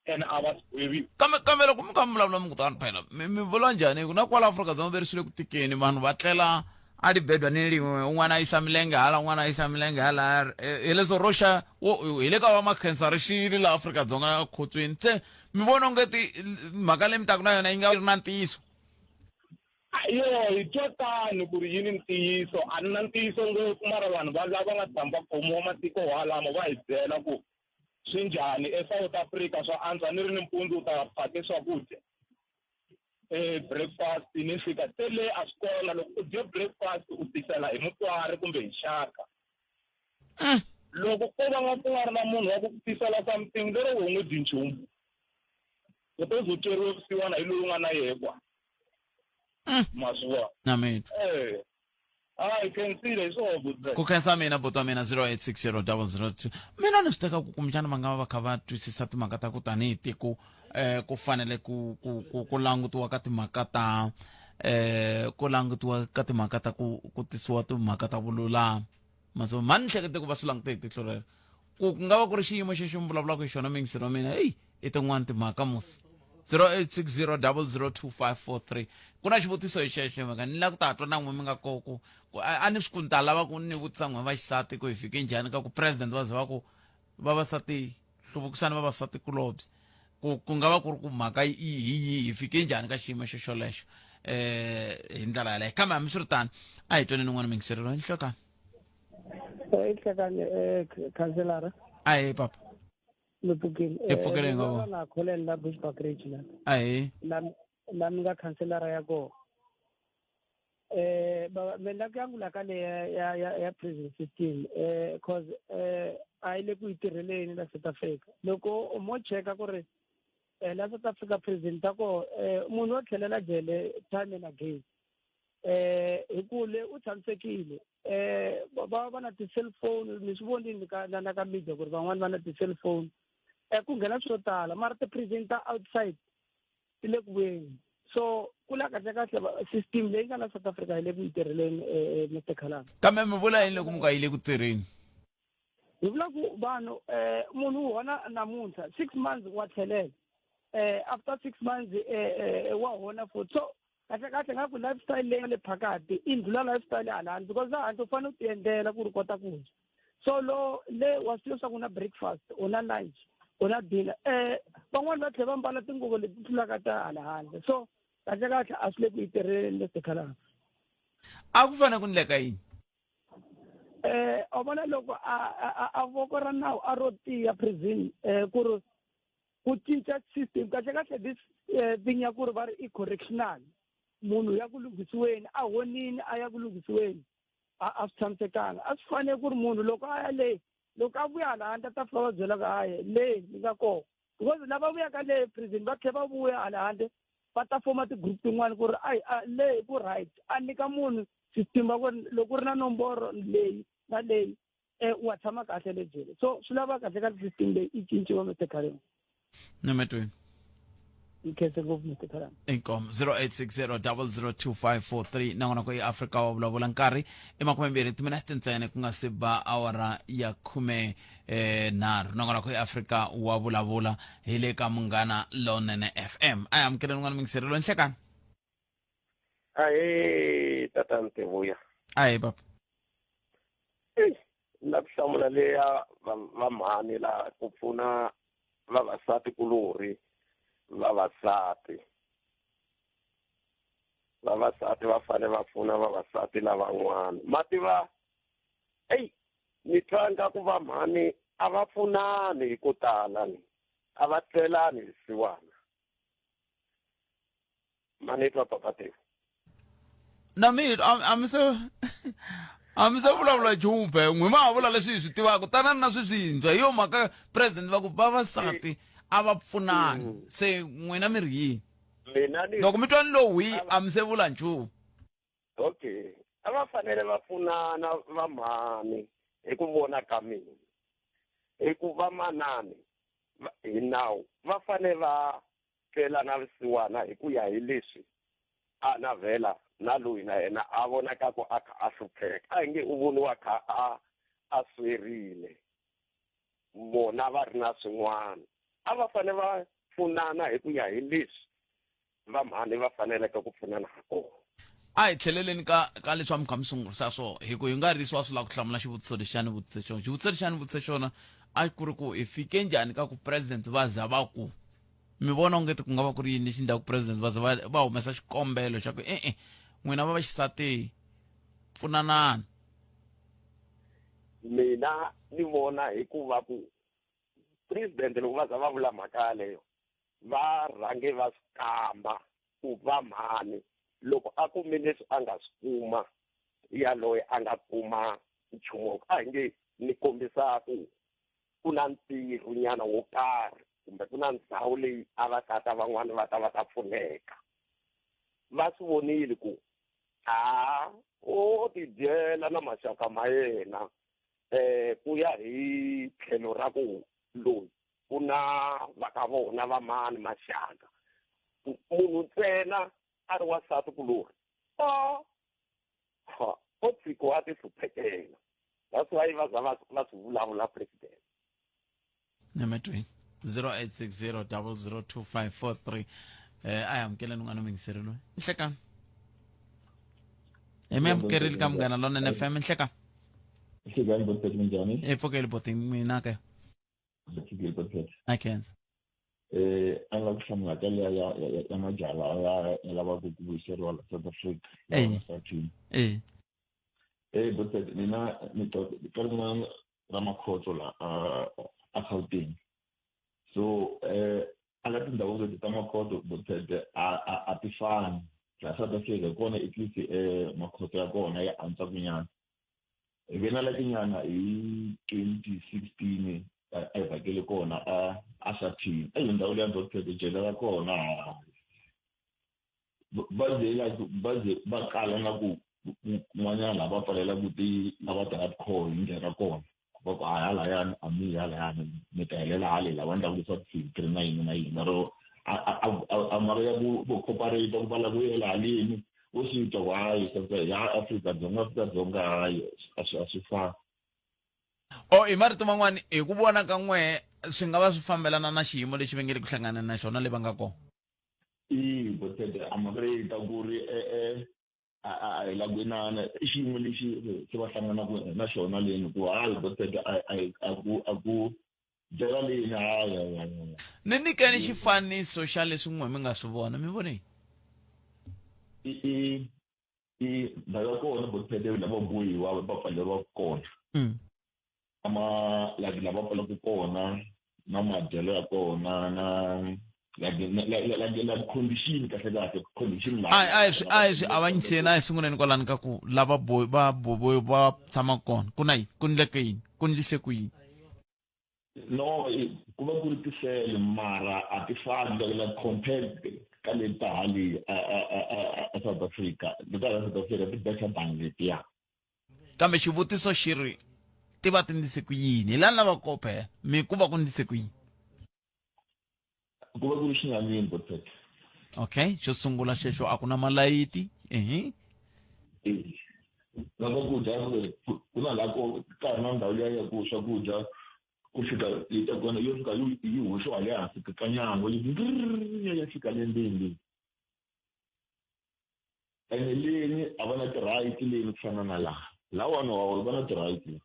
ene a va swi gweviwi. Kambe kambe loko mi kha mi vulavula mi ku tani phela mi mi vula njhani ku na kwala Afrika-Dzonga ve ri swi le ku tikeni vanhu va tlela a dibedwanini lin'we un'wana a yisa milenge hala un'wana a yisa milenge hala hi leswo ro xa hi le ka va makhensa ri xile la Afrika-Dzonga khotsweni se mi vona onge ti mhaka leyi mi taku na yona yi nga ri na ntiyiso. Yo hi twa tano ku ri yini ntiyiso a ni na ntiyiso ngopfu mara vanhu va lava nga tshama va khomiwa matiko walamo va hi byela ku swi njhani eSouth Africa swa antswa ni ri nimpundzu u ta phake swakudya e breakfast ni fika se le a swi kona loko u dye breakfast u tisela hi mutswari kumbe hi xaka loko ko va nga ku nga ri na munhu wa ku ku tisela something lero u nge dyi nchumu u to ze u tweriwe vusiwana hi loyi u nga na yehe kwa ma swi vona na mina eh hayi khensile hi swona buti ku khensa mina buti wa mina 0860 002 mina ni swi teka ku kumbexana va nga va va kha va twisisa timhaka ta ku tanihi tiko. eh ku fanele ku ku ku, ku langutiwa ka timhaka ta eh ku langutiwa ka timhaka ta ku ku tisiwa timhaka ta vululami maso mani hlekete ku va swi langute hi tihlo rero ku ku nga va ku ri xiyimo xexo mi vulavulaka hi xona mingiselo wa mina eyi i tin'wani timhaka musi 0860002543 ku na xivutiso hi xexo mhaka ni lava ku ta twa na n'we mi nga ko ku a ni swi ku ni ta lava ku ni vutisa n'we vaxisati ku hi fike njhani ka ku president va ze va ku vavasati hluvukisani vavasati kulobye ku ku nga va ku ri ku mhaka yi hi yihi hi fike njhani ka xiyimo xo xolexo eh hi ndlela yaleyo kambe hambiswiritano a hi twaneni n'wana mingiserelo hi nhlekani Nhlekani khanselara ahe papa mi pfukile Hi pfukile hi nga vona. la kholela la Bushbuckridge la ahe la la mi nga khanselara ya kona baba mina ku yangula ka le ya ya ya prison system cause a yi le ku yi tirheleni la South Africa loko mo cheka ku ri la South Africa prison ta koho munhu wo tlhelela jele time and again hi ku le u tshamisekile va va na ti-cellphone ni swi vonile ka na na ka media ku ri van'wani va na ti-cellphone ku nghena swo tala mara ti-prison ta outside ti le ku vuyeni so ku la kahle kahle system leyi nga la South Africa yi le ku yi tirheleni Mr Khalanga kambe mi vula yini loko mi ku a yi le ku tirheni hi vula ku vanhu munhu u hona namuntlha 6 months wa tlhelela after 6 months wa hona futhi so kahle kahle nga ku lifestyle leyi le phakati i ndlula lifestyle hala handle because laha handle u fanele u tiendlela ku ri kota ku dya so lo le wa swi tiva swa ku na breakfast u na lunch u na dinner van'wani va tlhela va mbala tinguvo leti tlulaka ta hala handle so kahle kahle a swi le ku yi tirheleni leswi khalanga a ku fanele ku ndleka yini a vona loko a voko ra nawu a ro tiya prison ku ri ku cinca system kahle kahle this thing ya ku ri va ri i correctional munhu ya ku lunghisiweni a honini a ya ku lunghisiweni a swi tshamisekanga a swi fanele ku ri munhu loko a ya le loko a vuya hala handle a ta fika va byela ku hayi le ni nga kona because lava vuyaka le prison va tlhela va vuya hala handle va ta foma ti-group tin'wani ku ri ayi le ku right a nyika munhu system va ku ri loko ku ri na nomboro leyi na leyi wa tshama kahle le jele so swi lava kahle ka system leyi i cinciwa Mr Khalema nametweni nkhense ngopfu Mr Khalema inkomo 0860002543 nakona ku eAfrika wa vulavula nkarhi i makumembirhi timinete ntsena ku nga se ba awara ya khume nharhu nakona ku eAfrika wa vulavula hi le ka Munghana Lonene FM a hi amukeleni n'wana mingiserelo nhlekani Ahee tata Ntivuya. Ahee papa. Eyi na ku hlamula leya va va mhani la ku pfuna vavasati kulorhi vavasati vavasati va fane va pfuna vavasati lavan'wana ma tiva eyi ni twa nga ku va mhani a va pfunani hi ko tala ni a va twelani hi siwana mani twa papa teu na mi a mi se a mi se vulavula nchumu phe n'wi ma ha vula leswi hi swi tivaka tanani na swi swintshwa hi yo mhaka president va ku vavasati a va pfunani mm. se n'wina mi ri yini mina ni loko mi twa ni lowu hi a mi se vula nchumu okay a va fanele va pfunana vamhani hi ku vona ka mina hi ku vamanani hi nawu va fanele va twelana vusiwana hi ku ya hi leswi a navela na loyi na yena a vonakaka a kha a hlupheka. A hi nge u voniwa kha a a swerile, vona va ri na swin'wana. A va fanele va pfunana hi ku ya hi leswi vamhani va faneleke ku pfunana ha kona. A hi tlheleleni ka ka leswi a mi kha mi sungurisa swona hi ku hi nga ri swa swi lava ku hlamula xivutiso lexi a ni vutise xona. Xivutiso lexi a ni vutise xona a ku ri ku hi fike njhani ka ku president va za va ku mi vona ongeti ku nga va ku ri yini lexi endlaku president va ze va va humesa xikombelo xa ku e-e n'wina va vaxisati pfunanani mina ni vona hikuva ku president loko va za va vula mhaka yaleyo va rhange va swi kamba ku va mhani loko a kume leswi a nga swi kuma yaloye a nga kuma nchumu a hi nge ni kombisa ku ku na ntirho nyana wo karhi kumbe ku na ndhawu leyi a va tata van'wana va ta va ta pfuneka va swi vonile ku a o tidyela na maxaka ma yena eh ku ya hi tlhelo ra ku loyi Ku na va ka vona va mani maxaka. Munhu ntsena a ri wansati kulorhi o ha o tshikiwa a ti hluphekela. That's why va za va va swi vulavula president. Nemetweni 0860 002543 eh a hi amukeleni un'wana muyingiseri loyi. Nhlekani. Hi mi amukerile ka Munghana Lonene FM nhlekani. Nhlekani botpet minjhani? Hi pfukeli boti mina ke. Pfukeli botpet. I khensa. Eh a nga ku hlamula ka liya ya ya ya majaha ya ya lavaka ku vuyiseriwa la South Africa. Eh. Eh. Eh botpet mina ni to ka rin'wana ra makhotso la a a Gauteng. So eh a ka tindhawu leti ta makhotso botpet a a a ti fani. La South Africa kona at least eh makhotso ya kona ya antswa kunyana. Hi ve na letinyana hi 2016 a hi vhakele kona a a Sharpeville. Eyi ndhawu leya Botpet jele ra kona va ze like va ze va kala na ku kun'wanyana laha va pfalelaka ti lava ti-hardcore hi ndlela ra kona va ku hayi halayani a mi yi halayani mi ta helela hale lava endlaka leswaku ti ri na yini na yini mara a mara ya ku vo cooperate ku va lava ku yela haleni wo swi twa ku hayi ya Afrika-Dzonga Afrika-Dzonga hayi a swi a swi fani. O hi marito man'wani hi ku vona ka n'wehe swi nga va swi fambelana na xiyimo lexi va nge le ku hlanganeni na xona le va nga kona. I botete a mhaka leyi ta ku ri e-e a a a hi lava ku inana i xiyimo lexi se va hlanganaka na xona leni ku hayi botete a a a ku a ku ndlela leyini hayi hayi hayi Ni nyikeni xifaniso xa leswi n'we mi nga swi vona mi vone yini? I i i ndhawu ya kona botete lava bohiwa va pfaleriwaka kona ama like lava pfalaka kona na madyelo ya kona na like like like like condition kahle kahle condition la a a swi a swi avanyiseni a hi sunguleni kwalani ka ku lava boy va boy va tshama kona ku na yini ku ndleke yini ku ndlise ku yini no ku va ku ri tisele mara a ti fani like like compared ka leti ta hale a a a a South Africa leti ta South Africa ti better than letiya Kambe xivutiso xi ri, Ti va ti ndlise ku yini? Hi laha ni lavaka kona phela. Mi ku va ku ndlise ku yini? Ku va ku ri xinyamini, Botpet. Okay, xo sungula xexo a ku na malayiti. Ehe. E. Na swakudya ku na laha ku ka ha ri na ndhawu liya ya ku swakudya ku fika yi ta kona yo fika yi yi hoxiwa le hansi ka nyangwa yi yi ya fika le ndzeni le. Ene leni a va na ti-right leni ku fana na laha lawani wa va na ti-right la.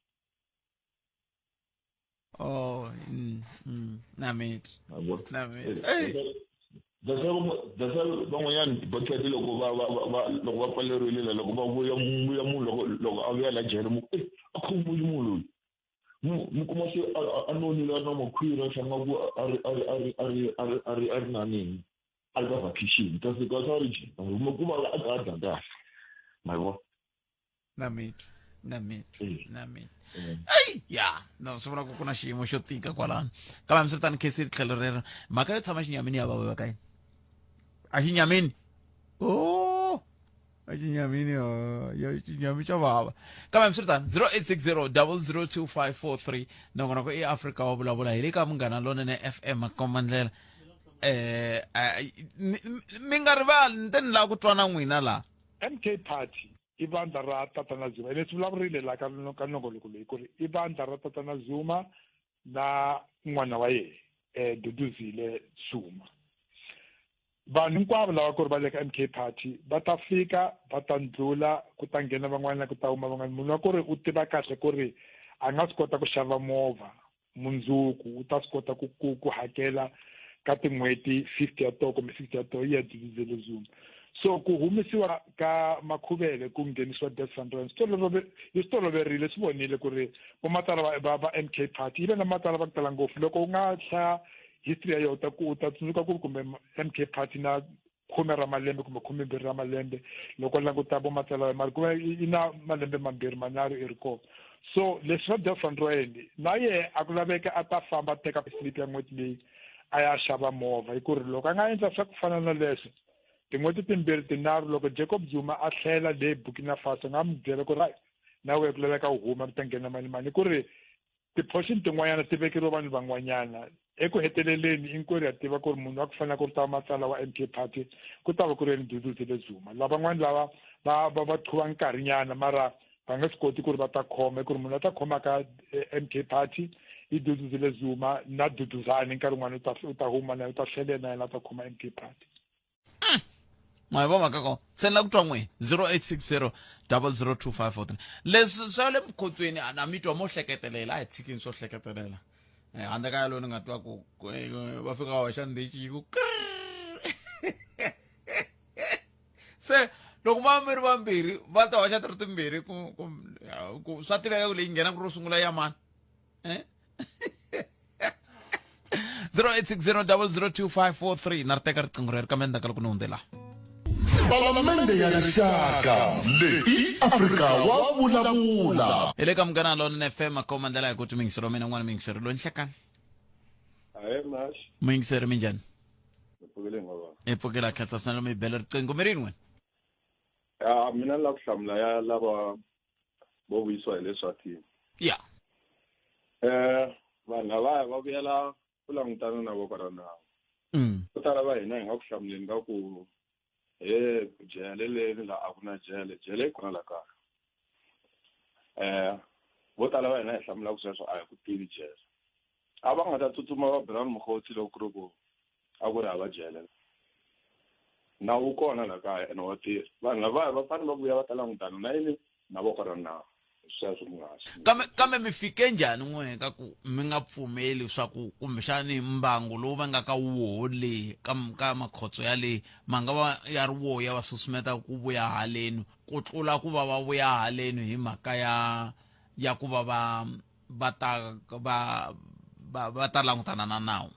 Oh, na mi twa. Na mi twa. Hey. That's why van'wanyana bucket loko va va va loko va pfaleriwile la loko va vuya vuya munhu loko loko a vuya la jele mu eh a khomiwile munhu loyi mu mu kuma se a nonile a ri na makhwiri a hlanga ku a ri a ri a ri a ri a ri a ri a ri na nini a ri ka vacation kasi kasi a ri jele mu kuma a ka a dya kahle ma yi vona na mi twa na mi twa na mi eyi ya no swi vula ku ku na xiyimo xo tika kwalano kambe hambiswiritano khesi tlhelo rero mhaka yo tshama xinyamini ya vava ka yini a xinyamini o a xinyamini ya xinyami xa vava kambe hambiswiritano 0860 002543 nongonoko i Afrika wa vulavula hi le ka Munghana Lonene FM makombandlela eh mi nga rivali ni te ni lava ku twa na n'wina laha MK Party i vandla ra Tatana Zuma ene swi vulavurile laha ka ka nongonoko leyi ku ri i vandla ra Tatana Zuma na n'wana wa yena eh Duduzile Zuma vanhu hinkwavo lava ku ri va le ka MK Party va ta fika va ta ndlula ku ta nghena van'wana ku ta huma van'wana munhu wa ku ri u tiva kahle ku ri a nga swi kota ku xava movha mundzuku u ta swi kota ku ku ku hakela ka tin'hweti 50 ya toho kumbe 60 ya toho yi ya Duduzile Zuma so ku humesiwa ka Makhuvele ku nghenisiwa Des van Rooyen swi yi swi toloverile swi vonile ku ri vomatala va va va MK Party yi ve na matala va ku tala ngopfu loko u nga hlaya history ya yona u ta ku u ta tsundzuka ku kumbe MK Party na khume ra malembe kumbe khumembirhi ra malembe loko languta vo matsalwa mali ku va yi na malembe mambirhi manharhu i ri kona so leswi swa Des van Rooyen na yehe a ku laveka a ta famba a teka slip ya n'hweti leyi a ya xava movha hi ku ri loko a nga endla swa ku fana na leswo tin'hweti timbirhi tinharhu loko Jacob Zuma a tlhela le Burkina Faso nga n'wi byela ku ri na wehe ku laveka u huma ku ta nghena mali mani hi ku ri Ti-portion tin'wanyana ti vekeriwe vanhu van'wanyana. Eku heteleleni hinkwerhu ha tiva ku ri munhu wa ku fanela ku ri ta matsala wa MK Party ku ta va ku ri yena Duduzile Zuma. Lavan'wana lava va va va qhuva nkarhinyana mara va nga swi koti ku ri va ta khoma, hi ku ri munhu a ta khomaka MK Party i Duduzile Zuma na Duduzane nkarhi wun'wana u ta u ta huma na u ta tlhelela na yena a ta khoma MK Party. Ma yi vo mhaka ko se ni la ku twa n'we 0860 002543 leswi swa le mukhotsweni a na mi twa mo hleketelela a hi tshikini swo hleketelela eh, handle ka yalowo ni nga twa ku eh, va fika va hoxa ndichi yi ku se loko va mi ri vambirhi va ta hoxa ti ri timbirhi ku ku swa tiveka ku leyi nghena ku ro sungula ya mani eh 0860002543 na ri teka riqingho reri kambe endzhaku ka loko ni hundzela Palamende ya Rixaka leyi i Afrika wa vulavula. Hi le ka Munghana Lonene FM akoma ndlela hi ku miyingiseri wa mina n'wana miyingiseri loyi nhlekani. Ahee Max. Muyingiseri minjhani? Hi pfukile ngova. Hi pfukile khensa swinene mi bela riqingho mi rini wena? Ya mina ni lava ku hlamula ya lava vo vuyisiwa hi le Swatini. Ya. Eh vanhu lavaya va vuyela ku langutana na voko ra nawu. Vo tala va hina hi nga ku hlamuleni ka ku he jele leni la a ku na jele, jele yi kona la kaya. Eh vo tala va hina hi hlamulaka sweswo a hi ku tivi jele. A va nga ta tsutsuma va Brown Mogotsi loko ku ri ku a ku ri hava jele. Nawu wu kona la kaya ene wa tirha. Vanhu lavaya va fanele va vuya va ta langutana na yini na voko ra nawu. Sweswo mi nga ha swi. Kambe kambe mi fike njhani n'we ka ku mi nga pfumeli swa ku kumbexani mbangu lowu va nga ka woho le ka ka makhotso ya le ma nga va ya ri woho ya va susumeta ku vuya halenu ku tlula ku va va vuya halenu hi mhaka ya ya ku va va va ta va va va ta langutana na nawu?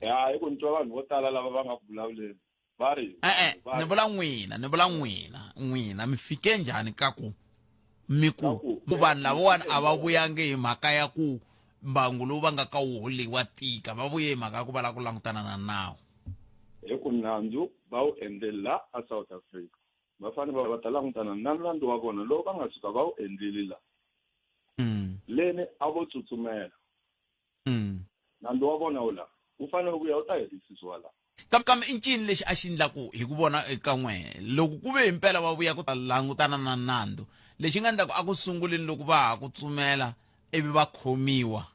Ya hi ku ni twa vanhu vo tala lava va nga ku vulavuleni va ri E-e, ni vula n'wina ni vula n'wina n'wina mi fike njhani ka ku mi ku ku vanhu lavawani a va vuyangi hi mhaka ya ku mbangu lowu va nga ka woho leyi wa tika va vuye hi mhaka ya ku va lava ku langutana na nawu hi ku nandzu va wu endle la a South Africa va fanele va va ta langutana na nandzu wa vona lowu va nga suka va wu endlile la leni a vo tsutsumela Nandzu wa vona wu la. Wu fanele ku ya wu ta hetisisiwa la. Kambe, kambe i ncini lexi a xi ndlaku hi ku vona eka n'we? Loko ku ve himpela va vuya ku ta langutana na nandzu, lexi nga ndlaku a ku sunguleni loko va ha ku tsumela ivi va khomiwa,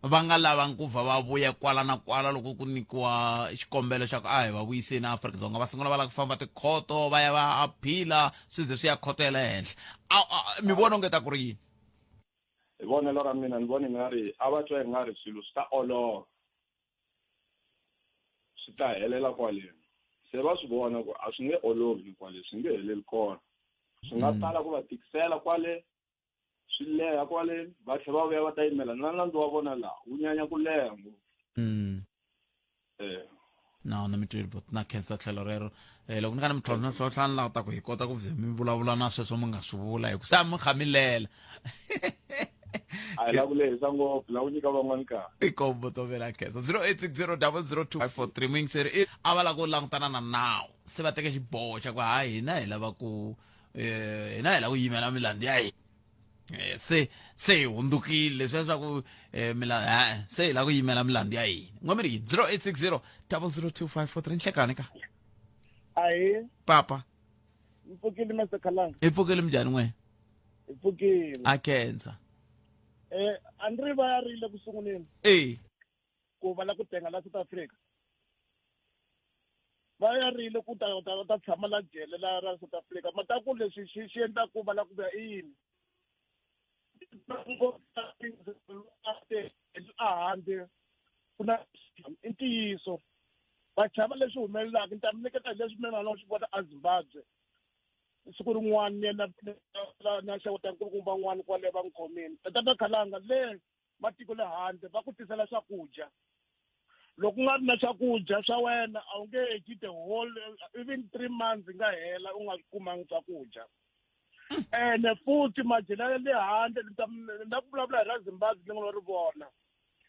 va nga lavangi ku vha va vuya kwala na kwala loko ku nyikiwa xikombelo xa ku a hi va vuyiseni Afrika-Dzonga, va sungula va lava ku famba tikhoto va ya va aphila swi ze swi ya khoto ya le henhla. A, a, mi vona onge ta ku ri yini? Hi vonelo ra mina ni vona i nga ri a va twa i nga ri swilo swi ta olova swi ta helela kwaleno se va swi vona ku a swi nge olovi ni kwale swi nge heleli kona swi nga mm. tala ku va tikisela kwale swi leha kwale va tlhela va vuya va ta yimela na nandzu wa vona laha wu nyanya ku leha ngopfu mm. eh na na mi twile but na khensa tlhelo rero eh loko ni ka ni mi tlhontlha tlhontlha ni lava ta ku hi kota ku vhe mi vulavula na sweswo mi nga swi vula hi ku se a mi kha mi lela a hi la ku lehisa ngopfu la ku nyika van'wani nkarhi tikombo to vela khensa 0860 002 muyingiseri i a va lava ku langutana na nawu se va teke xiboho xa ku hayi hina hi lava ku eh hina hi lava ku yimela milandzu ya hina Eh, se se hi hundzukile leswiya swa ku eh, mila eh, se hi lava ku yimela milandzu ya hina n'we mi ri 0860 002543 nhlekani ka ahi papa mi pfukile Mr Khalanga hi pfukile minjhani n'we hi pfukile a khensa eh a ni ri va ya rile ku sunguleni e ku va la ku tenga la South Africa va ya rile ku ta ta ta tshama la jele la ra South Africa mata ku leswi xi xi endla ku va la ku vuya i yini a handle ku na i ntiyiso va chava leswi humelelaka ni ta mi nyiketa hi leswi mina na swi vona eZimbabwe siku rin'wana ni ya na na xeweta nkulukumba n'wana kwale va n'wi khomile tata Khalanga le matiko le handle va ku tisela swakudya loko ku nga ri na swakudya swa wena a wu nge dyi the whole even three months nga hela u nga swi kumangi swakudya ene futhi majele ya le handle ni ta ni la ku vulavula hi ra Zimbabwe ni nga ri vona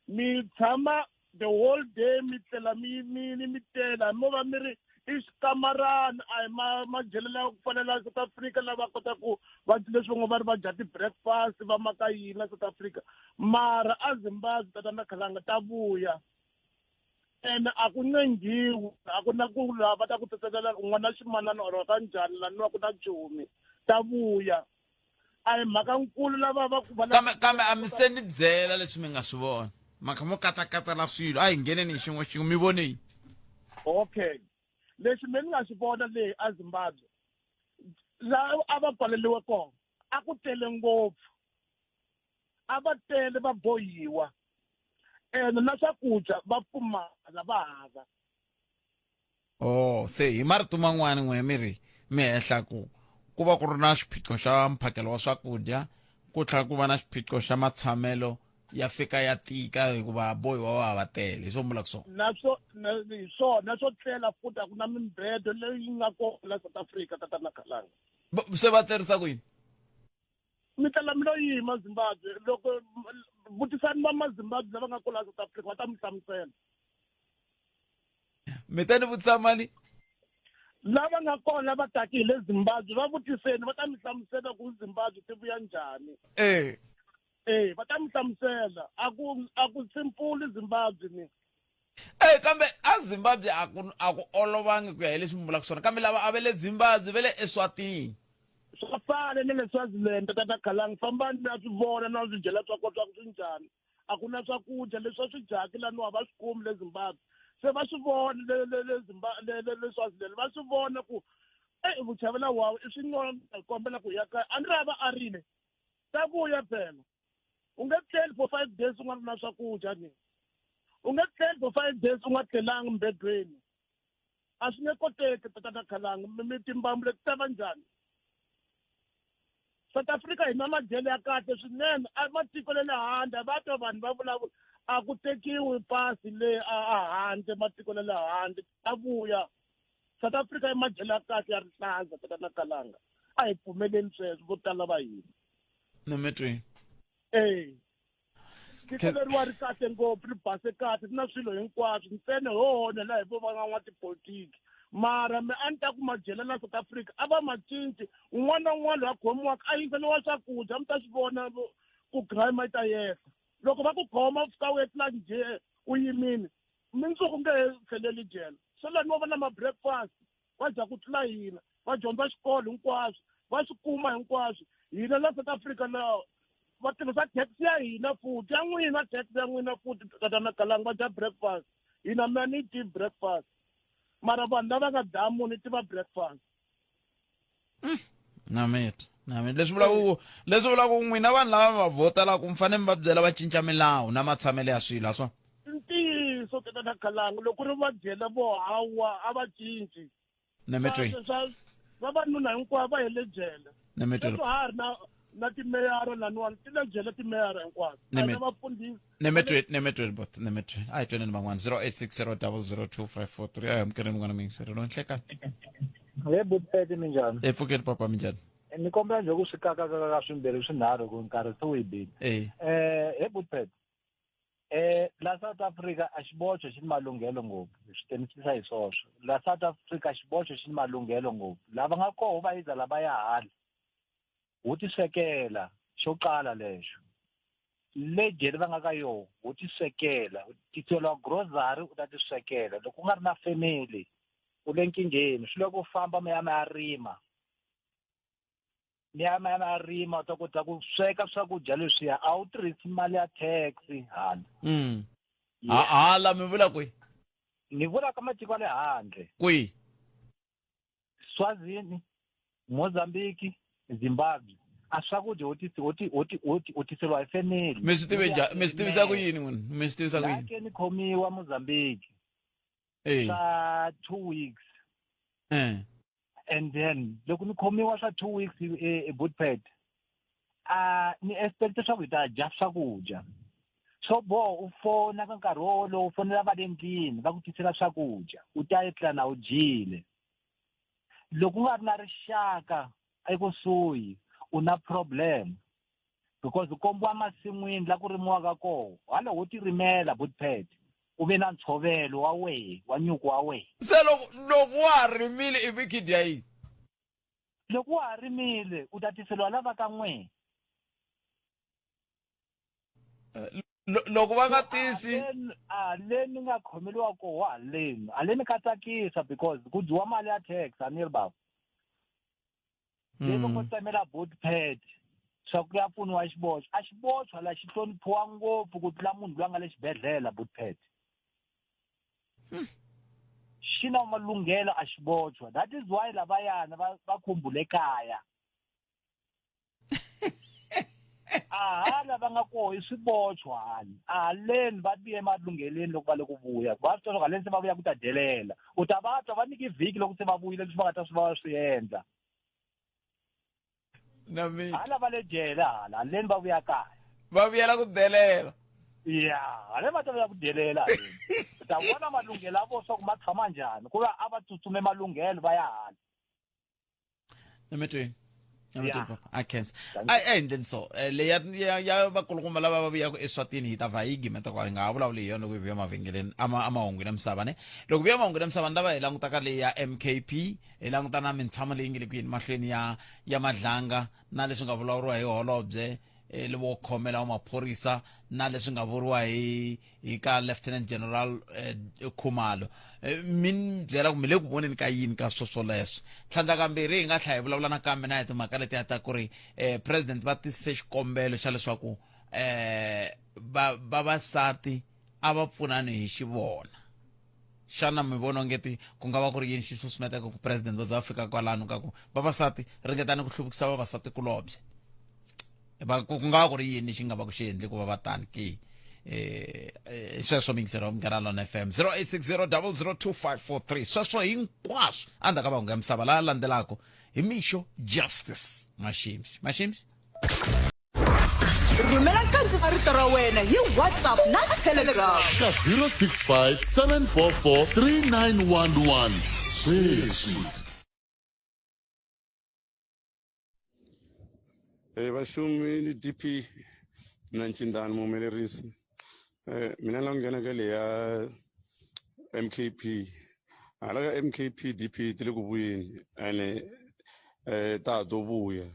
mi tshama The whole day mi tlela mi yimile mi tela mo va mi ri i xikamarana a hi ma majele lawa ku fana na South Africa lava kotaka ku va leswi va ngo va ri va dya ti-breakfast va maka yini la South Africa mara a Zimbabwe tatana Khalanga ta vuya ene a ku ncengiwi a ku na ku laha va ta ku tsetselela ku n'wana ximanana or ka njhani laniwa ku na chomi ta vuya a hi mhaka nkulu lava va ku kambe kambe a mi se ni byela leswi mi nga swi vona mhaka mo katsakatsela swilo a hi ngheneni hi xin'we xin'we mi vone yini okay lexi me ni nga xi vona leyi a Zimbabwe laha a va pfaleliwe kona a ku tele ngopfu a va tele va bohiwa ene na swakudya va pfumala va hava oh se hi marito man'wani n'we mi ri mi hehla ku ku va ku ri na xiphiqo xa mphakelo wa swakudya ku tlhela ku va na xiphiqo xa matshamelo ya fika ya tika hikuva bohiwa va va tele hi swo vulaka swona naswo hi swona swo tlela futhi a ku na mibedo leyi nga kona la South Africa tatana Khalanga se va tlerisa ku yini mi tlela mi lo yima Zimbabwe loko vutisani va mazimbabwe lava nga kula South Africa va ta mi hlamusela mi ta ni vutisa mani lava nga kona va taki hi le Zimbabwe va vutiseni va ta mi hlamusela ku Zimbabwe ti vuya njhani eh eh va ta mi hlamusela a ku a ku simple Zimbabwe ni Eh kambe a Zimbabwe a ku a ku olovangi ku ya hi leswi mi vulaka swona kambe lava a va le Zimbabwe va le Eswatini swa fana na le Swaziland tata Khalangi fambani mi ya swi vona na swidyela swa kona swa ku swi njhani a ku na swakudya leswi va swi dyaka laniwa va swi kumi le Zimbabwe se va swi vona le le le Zimbabwe le le le Swaziland va swi vona ku eyi vuchavela wawu i swin'wana hi kombela ku ya kaya a ni ri a va arile ta vuya phela u nge tleli for 5 days u nga ri na swakudya ni u nge tleli for 5 days u nga tlelangi mbedweni a swi nge koteki tatana Khalangi mi timbambu leti ta va njhani South Africa hi na madyelo ya kahle swinene a matiko le le handle va twa vanhu va vulavula a ku tekiwi pasi le a handle matiko le le handle a vuya South Africa i madyelo ya kahle ya rihlaza tatana Khalanga a hi pfumeleni sweswo vo tala va hina Nometweni. Eh. Tiko leriwa ri kahle ngopfu ri base kahle ri na swilo hinkwaswo ntsena ho onha la hi vo va n'watipolitiki mara mi a ni ta ku majele la South Africa a va ma cinci un'wana na un'wana loyi a khomiwaka a yiseriwa swakudya mi ta swi vona ku crime yi ta yehla loko va ku khoma u fika u etlela njhe u yimile mundzuku nge he tlheleli jele se lani va va na ma-breakfast va dya ku tlula hina va dyondza xikolo hinkwaswo va swi kuma hinkwaswo hina la South Africa la va tirhisa tax ya hina futhi ya n'wina tax ya n'wina futhi tatana Kalangi va dya breakfast hina mina ni yi tivi breakfast mara vanhu lava nga dlaya munhu yi tiva breakfast Na mi na mi leswi vulaka ku leswi vulaka ku n'wina vanhu lava va vhotelaka mi fanele mi va byela va cinca milawu na matshamelo ya swilo a swona ntiyiso tatana Khalangi loko ri va byela vo hawa a va cinci na mi twi vavanuna hinkwavo va hele jele na mi twi ha ri na na timeyara laniwani ti le jele timeyara hinkwato na vafundhisi nemetweni nemetweni bot nemetweni a hi tweneni van'wana 0860 002543 a hi amukeleni n'wana mingiseri lo nhlekani he butpete minjhani e pfukeni papa minjhani ni kombela nje ku swi kakakaka swimbirhi swinharhu ku nkarhi se wu yi bile e eh he butpete eh la South Africa a xibocho xi ni malunghelo ngopfu hi swi temisisa hi swoswo la South Africa xibocho xi ni malunghelo ngopfu lava nga koho va yiza lava ya hala wu ti swekela xo qala lexo le jele va nga ka yoho wu ti swekela u tiseliwa grocery u ta ti swekela loko u nga ri na family u le nkingheni swi loko u famba mi ya mi ya rima mi ya mi ya mi ya rima u ta kota ku sweka swakudya leswiya a wu tirhisi mali ya tax hala Hala mi vula kwihi ni vula ka matiko ya le handle kwihi Swazini Mozambique Zimbabwe a swakudya u ti u ti u ti u ti u tiseriwa hi family mi swi tive njhani mi swi tivisa ku yini n'wina mi swi tivisa ku yini ke ni khomiwa Mozambique eh swa 2 weeks eh and then loko ni khomiwa swa 2 weeks e Bootpad a ni expect leswaku hi ta dya swakudya swo boha u fona ka nkarhi wolowo u fonela va le ndlwini va ku tisela swakudya u ta etlela na u dyile loko u nga ri na rixaka ekusuhi u na problem because u kombiwa masin'wini la ku rimiwaka kona hala wo ti rimela bootpad U ve na ntshovelo wa wehe wa nyuku wa wehe. Se loko loko wa ha rimile ivi khi dya yini? Loko wa ha rimile u ta tiseliwa lava ka n'wehe. Loko va nga tisi. Haleni ni nga khomeliwa koho haleni. Haleni ka tsakisa because ku dyiwa mali ya tax a ni ri bava. Leyi va ngo tsemela boot pad swa ku ya pfuniwa xiboxo. A xiboxwa la xi hloniphiwa ngopfu ku tlula munhu loyi a nga le xibedhlele boot pad. Xi na malunghelo a xiboxwa. That is why lavayana va va khumbule kaya. Aha lava nga koho i swiboxwa hani. Ahaleni va tiye malungheleni loko va le ku vuya. Va swi twa leswaku haleni se va vuya ku ta dyelela. U ta va twa va nyike vhiki loko se va vuyile leswi va nga ta swi va swi endla. Na mina. Hala va le jele hala, haleni va vuya kaya. Va vuyela ku delela. Ya, haleni va ta vuya ku delela haleni. U ta vona malunghelo ya vona swa ku ma tshama njhani. Ku va a va tsutsume malunghelo va ya hala. Emetweni. Emetweni Yeah. papa. A khensa. A a endleni so. Leyi ya ya ya vakulukumba lava va vuyaka eSwatini hi ta vha hi gimeta kwala hi nga ha vulavuli hi yona loko hi vuya mavhengeleni ama amahungwini ya misava ne. Loko vuya mahungwini ya misava ni lava hi langutaka leyi ya MKP, hi languta na mintshamo leyi nge le ku yeni mahlweni ya ya Madlanga na leswi nga vulavuriwa hi holobye eh, wo khomela wa maphorisa na leswi nga vuriwa hi hi ka Lieutenant General eh, Khumalo. Mi ni byela ku mi le ku voneni ka yini ka swo swoleswo. Tlhandlakambirhi hi nga tlhela hi vulavula nakambe na hi timhaka letiya ta ku ri eh, president va tise xikombelo xa leswaku eh, va vavasati a va pfunani hi xivona. Xana mi vona ongeti ku nga va ku ri yini xi susumetaka ku president va za va fika kwalano ka ku vavasati ringetani ku hluvukisa vavasati kulobye? Va ku nga va ku ri yini xi nga va ku xi endle ku va va tani ke? Sweswo mingiselo wa Munghana Lona FM 0860002543 sweswo hinkwaswo endzhaku ka mahungu ya misava laya landzelaka hi Mixo Justice Mashimsi. Mashimsi. Rhumela nkandziso wa rito ra wena hi WhatsApp na Telegram. Ka 065 744 3911 sweswi. Eh, vashumi ni DP na Ncindani muhumelerisi. Mina la nghena ka leya MKP. Hala ka MKP DP ti le ku vuyeni ene ta ha to vuya.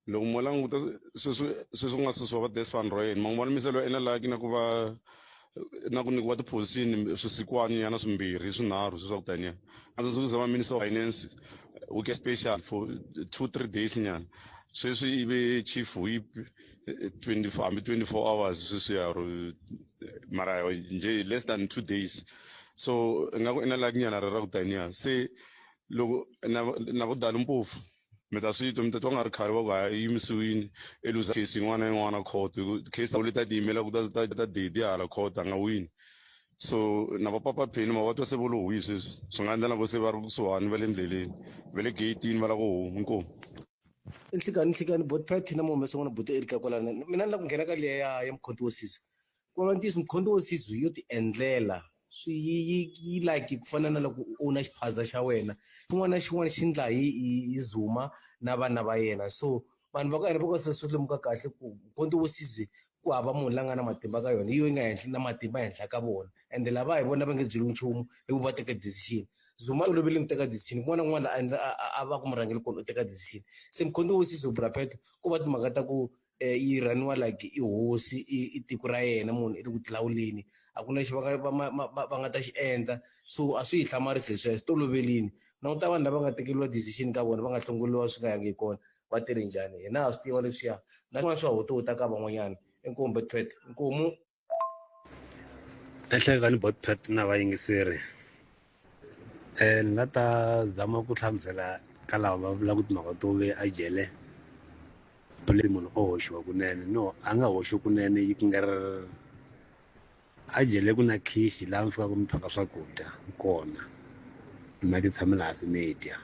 Loko mo languta sweswi sweswi ku nga susiwa va Des van Rooyen ma n'wi vona miselo ena la na ku va na ku nyikiwa ti-position swisikwani nyana swimbirhi swinharhu sweswi swa ku taniya. A ndzi ku zama minister of finance week special for 2-3 days nyana. Sweswi i ve chief whip 24 hambi 24 hours sweswiya or mara njhe less than 2 days. So ingaku i na luck nyana ra ku taniya. Se loko na na vo Dali Mpofu mi ta swi twa mi ta twa nga ri khale va ku ha yimisiwile i luza case yin'wana na yin'wana court hi ku case ta leti a ti yimelaka ta ta ta dedi hala court a nga wini. So na va Papa Penny ma va twa se vo lo hwi sweswi swi nga endla na ku se va ri kusuhani va le ndleleni va le gate-ini va lava ku huma inkomu. Nhlikani nhlikani bot Pat na muhumesa n'wana buti Erika kwalano mina ni la ku nghena ka liya ya ya Mkhonto wo Sizwe ku va ntiyiso Mkhonto wo Sizwe yo ti endlela swi yi yi yi like ku fana na loko u na xiphaza xa wena xin'wana na xin'wana xi ndla hi hi Zuma na vana va yena so vanhu va ka hina va ka se swi lemuka kahle ku Mkhonto wo Sizwe ku hava munhu la nga na matimba ka yona hi yo yi nga henhla na matimba henhla ka vona ende lava hi vona va nge byeriwi nchumu hi ku va teka decision Zuma u tolovele ku teka decision kun'wana na kun'wana a endla a va ku murhangeri kona u teka decision se Mkhonto wo Sizwe Bra Pat ko va timhaka ta ku yi rhaniwa like i hosi i tiko ra yena munhu i le ku tilawuleni a ku na lexi va nga va va va nga ta xi endla so a swi hi hlamarisi leswiya swi tolovelini languta vanhu lava nga tekeriwa decision ka vona va nga hlongoriwa swi nga yangi hi kona va tirhe njhani hina ha swi tiva leswiya na swin'wana swa hutuhuta ka van'wanyana inkomu Botpet inkomu. Ehlekani Botpet na vayingiseri ni nga ta zama ku hlamusela ka lava va vulaka timhaka to ve a jele munhu o hoxiwa kunene no a nga hoxiwi kunene yi ku nga ri a jele ku na khixi laha mi fikaka mi phaka swakudya kona mi ti tshamela hansi mi dya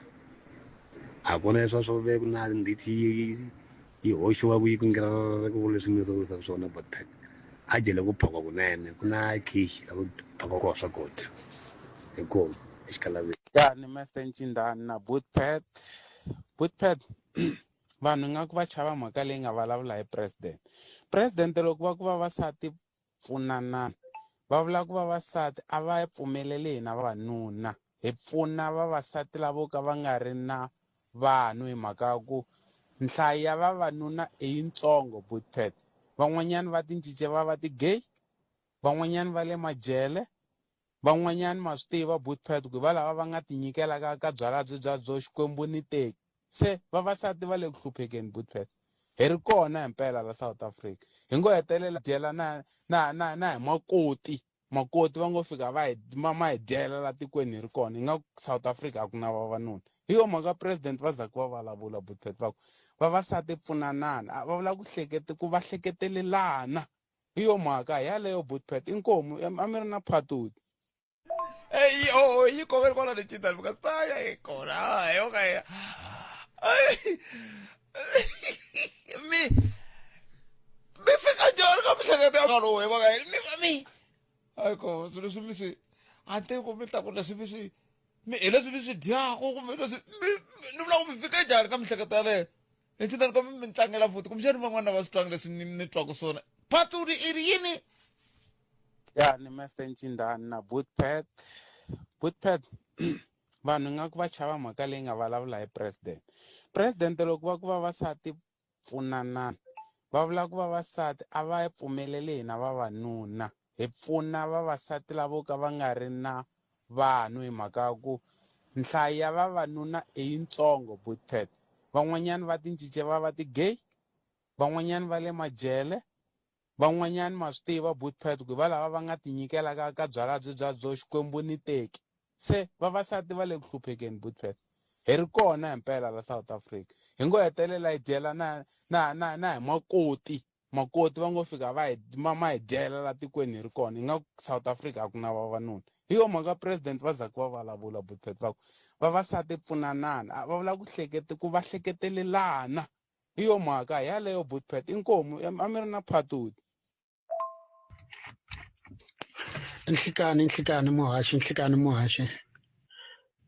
a ku na leswiya swo ve ku na ndithi yi yi hoxiwa ku yi ku ku leswi mi vurisaka swona Botpet a jele ku phakwa kunene ku na khixi la ku phakwa kona swakudya inkomu exikalaveni. Ya ni Master Ncindani na Bootpet. Bootpet vanhu ingaku va chava mhaka leyi nga vulavula hi president. President loko va ku vavasati pfunanani. Va vula ku vavasati a va pfumeleli hina vavanuna hi pfuna vavasati lavo ka va nga ri na vanhu hi mhaka ya ku nhlayo ya vavanuna i yitsongo Bootpet. Van'wanyana va tincice va va ti-gay, van'wanyana va le majele, van'wanyana ma swi tiva Bootpet ku hi va lava va nga tinyikela ka ka byalwa byi bya byo Xikwembu ni teki. Se vavasati va le ku hluphekeni Bootpet. Hi ri kona himpela la South Africa. Hi ngo hetelela dyela na na na na hi makoti. Makoti va ngo fika va hi ma ma hi dyela la tikweni hi ri kona. Ingaku South Africa a ku na vavanuna. Hi yo mhaka president va zaku va vulavula Bootpet va ku vavasati pfunanani. A va vula ku hlekete ku va hleketelelana. Hi yo mhaka yaleyo Bootpet. Inkomu a mi ri na phatoti. Ei, oh, yi kovele kwala ni cinta because ta ya yi kona hayi okay mi mi fika njhani ka mihleketo ya lowu hi vaka mi va mi hayi ko swilo leswi mi swi a ni tivi ku mi ta ku leswi mi swi mi hi leswi mi swi dyaku kumbe leswi mi ni vula ku mi fike njhani ka mihleketo yaleyo ni cinta ni kombe mi tlangela futhi kumbexani van'wana va swi twangi leswi ni ni twaku swona phaturi i ri yini Ya ni Master Ncindani na Bootpad. Bootpad vanhu ingaku va chava mhaka leyi nga vulavula hi president. President loko va ku vavasati pfunanani va vula ku vavasati a va pfumeleli hina vavanuna hi pfuna vavasati lavo ka va nga ri na vanhu hi mhaka ya ku nhlayo ya vavanuna i yitsongo Bootpad. Van'wanyana va tincice va va ti-gay, van'wanyana va le majele, Van'wanyana ma swi tiva Bootpad ku hi va lava va nga tinyikela ka ka byalwa byi bya byo Xikwembu ni teki. Se vavasati va le ku hluphekeni Bootpad. Hi ri kona himpela la South Africa. Hi ngo hetelela hi dyela na na na na hi makoti. Makoti va ngo fika va hi ma ma hi dyela la tikweni hi ri kona. Ingaku South Africa a ku na vavanuna. Hi yo mhaka president va zaku va vulavula Bootpad va ku vavasati pfunanani. A va vula ku hlekete ku va hleketelelana. Hi yo mhaka yaleyo Bootpet inkomu a mi ri na phatoti. Nhlikani nhlikani muhaxi nhlikani muhaxi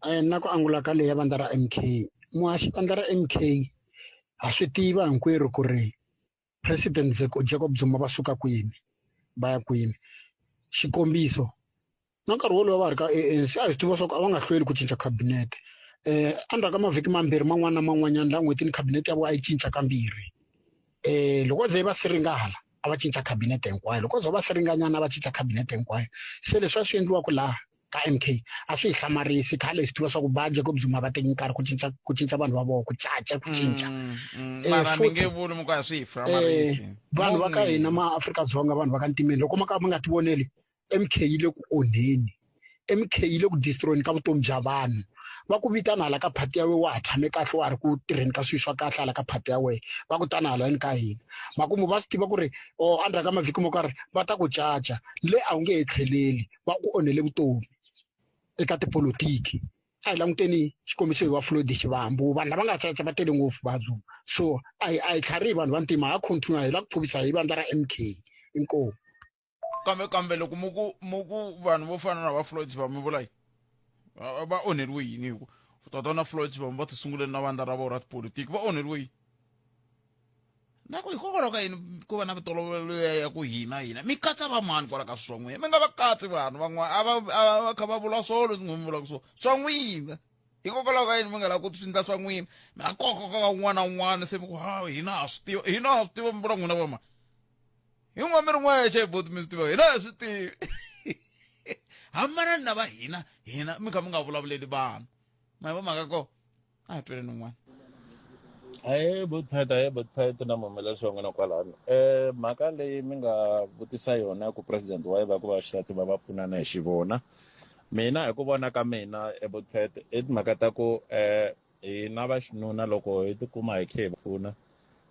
eh, na ku angula ka leyi ya vandla ra MK muhaxi vandla ra MK ha swi tiva hinkwerhu ku ri president Jacob Zuma va suka kwini va ya kwini xikombiso na nkarhi wolowo va ri ka ANC a hi swi tiva swa ku a va nga hlweli ku cinca khabinete um endzhaku ka mavhiki mambirhi man'wana na man'wanyana laha n'hwetini khabinete ya vona a yi cinca kambirhi um loko ze va siringa hala a va cinca khabinete hinkwayo loko zo va siringanyana a va cinca khabinete hinkwayo se leswi a swi endliwaka laha ka M K a swi hi hlamarisi khale hi swi tiva swa ku va Jacob Zuma va teki nkarhi ku cinca ku cinca vanhu va vona ku caca ku cinca mara mi nge vuli mi ku a swi hi hlamarisi vanhu va ka hina ma Afrika-Dzonga vanhu va ka ntimeni loko ma ka ma nga tivoneli MK yi le ku onheni MK yi le ku destroyeni ka vutomi bya vanhu va ku vitana hala ka phati ya wena wa ha tshame kahle wa ha ri ku tirheni ka swilo swa kahle hala ka phati ya wena va ku tana halani ka hina makumu va swi tiva ku ri or endzhaku ka mavhiki mo karhi va ta ku caca le a wu nge he tlheleli va ku onhele vutomi eka tipolotiki a hi languteni xikombiso hi wa Floyd Shivambu vanhu lava nga caca va tele ngopfu va Zuma so a hi a hi tlharihi vanhu va ntima ha continue hi la ku phovisa hi vandla ra MK inkomu kambe kambe loko mu ku mu ku vanhu vo fana na va Floyd Shivambu mi vula yini va va onheriwe yini hi ku tatana Floyd Shivambu va ti sunguleni na vandla ra vona ra tipolitiki va onheriwe yini na ku hikokwalaho ka yini ku va na mitolovelo ya ya ku hina hina mi katsa vamani kwala ka swi swa n'wina mi nga va katsi vanhu van'wana a va a va kha va vula swona leswi n'wi mi vulaka swona swa n'wina hikokwalaho ka yini mi nga lavi ku swi endla swa n'wina mi na nkoka ka un'wana na un'wana se mi ku ha hina ha swi tiva hina ha swi tiva mi vula n'wina vamani hi n'wa mi ri n'wexe boti mi swi tiva hina hi swi tivi hambanani na va hina hina mi kha mi nga vulavuleli vanhu ma va mhaka ko a hi tweleni un'wana Ahee Bothpet, ahee Bothpet na muhumelerisi wa n'wina kwalano. Mhaka leyi mi nga vutisa yona ku president wa va ku vaxisati va va pfunana hi xivona. Mina hi ku vona ka mina Bothpet i timhaka ta ku hina va xinuna loko hi tikuma hi khe hi pfuna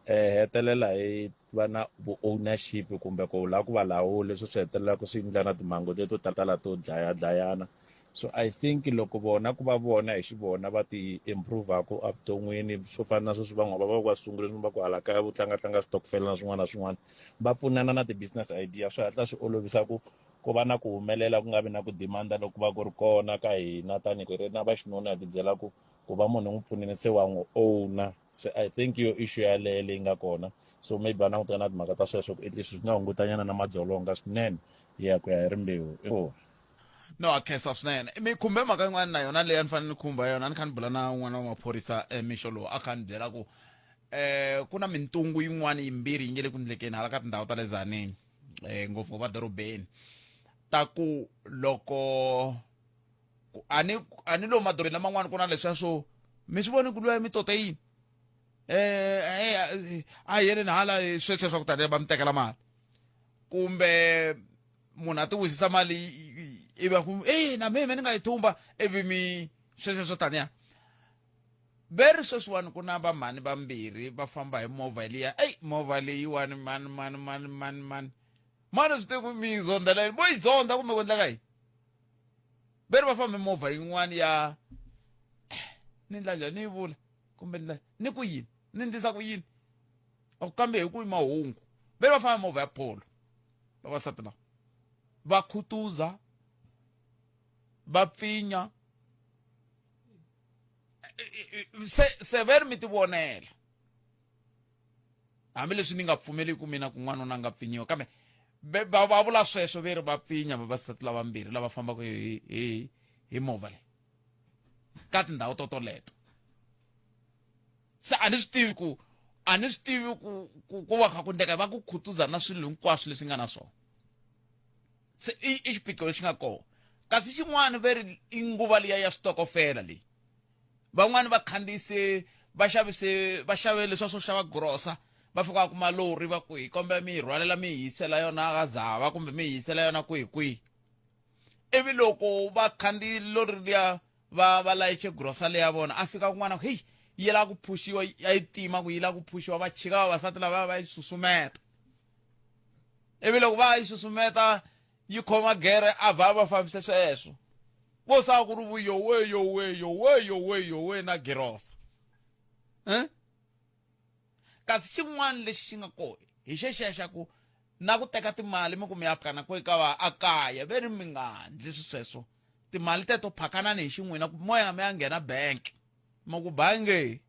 hetelela hi va na vu-ownership kumbe ku lava ku va lawula leswi swi hetelelaka swi endla na timhangu leto tala to dlaya dlayana so i think loko vona ku va vona hi xivona va ti improve-aku evuton'wini swo fana na sweswi van'wana va va va sungule va ku hala kaya vo tlangatlanga switokofela na swin'wana na swin'wana va pfunana na ti-business idea swi hatla swi olovisa ku ku va na ku humelela ku nga vi na ku demand-a loko va ku ri kona ka hina tanihi ku ri na va xinuna hi tibyela ku ku va munhu n'wi pfunile se wa n'wi owner se i think yo issue yaleyo leyi nga kona. So maybe va languta na timhaka ta sweswo ku at least swi nga hungutanyana na madzolonga swinene ya ku ya hi rimbewu. Inkomu. No a khensa swinene. Mi khumbe mhaka yin'wana na yona leyi a ni fanele ni khumba yona, a ni kha ni bula na un'wana wa maphorisa eh, mixo lowu a kha ni byela ku eh ku na mintungu yin'wana yimbirhi yi nge le ku ndlekeni hala ka tindhawu ta le Tzaneen eh ngopfungopfu edorobeni ta ku loko ku a ni a ni lomu madorobeni laman'wana ku na leswiya swo mi swi voni ku luya mi tote yini eh eh, a hi yeleni hala sweswiya swa ku taniya va mi tekela mali kumbe munhu a ti wisisa mali ivi a ku e na mehe me ni nga yi thumba ivi mi sweswo swo taniya ve ri sweswiwani ku na vamhani vambirhi va famba hi movha liya eyi movha leyiwani mani mani mani mani mani mani swi tivi ku mi yi zondzela yini vo yi zondza kumbe ku endleka yini ve ri va famba hi movha yin'wana ya ni ndla njhani ni yi vula kumbe ni ni ku yini ni ndlisa ku yini kambe hi ku mahungu ve ri va famba hi movha ya polo vavasati lava va khutuza va pfinya se se ve ri mi ti vonela hambileswi ni nga pfumeliki mina ku n'wanuna a nga pfinyiwa kambe va va vula sweswo ve ri va pfinya vavasati lavambirhi lava fambaka hi hi hi movha leyi ka tindhawu to toleto se a ni swi tivi ku a ni swi tivi ku ku ku va kha ku ndleka va ku khutuza na swilo hinkwaswo leswi nga na swona se i i xiphiqo lexi nga kona kasi xin'wana ve ri i nguva liya ya switokofela leyi van'wani va khandziyise va xavise va xave leswa swo xava grosa va fika va kuma lori va ku hi kombela mi hi rhwalela mi hi yisela yona ka zava kumbe mi hi yisela yona kwihi kwihi ivi loko va khandziyi lori liya va va layiche grosa leya vona a fika kun'wana ku heyi yi lava ku phuxiwa ya yi tima ku yi lava ku phuxiwa va chika vavasati lava va yi susumeta ivi loko va yi susumeta yi khoma gere a vha va fambise sweswo vo sala ku ri vu yowe yowe yowe yowe yowe na girosa eh? kasi xin'wana lexi xi nga kona hi xexiya xa ku na ku teka timali mi ku mi ya phakana kwihi ka va a kaya ve ri mi nga ndli swi sweswo timali teto phakanani hi xin'wina ku moya mi ya nghena bank mi ku bangi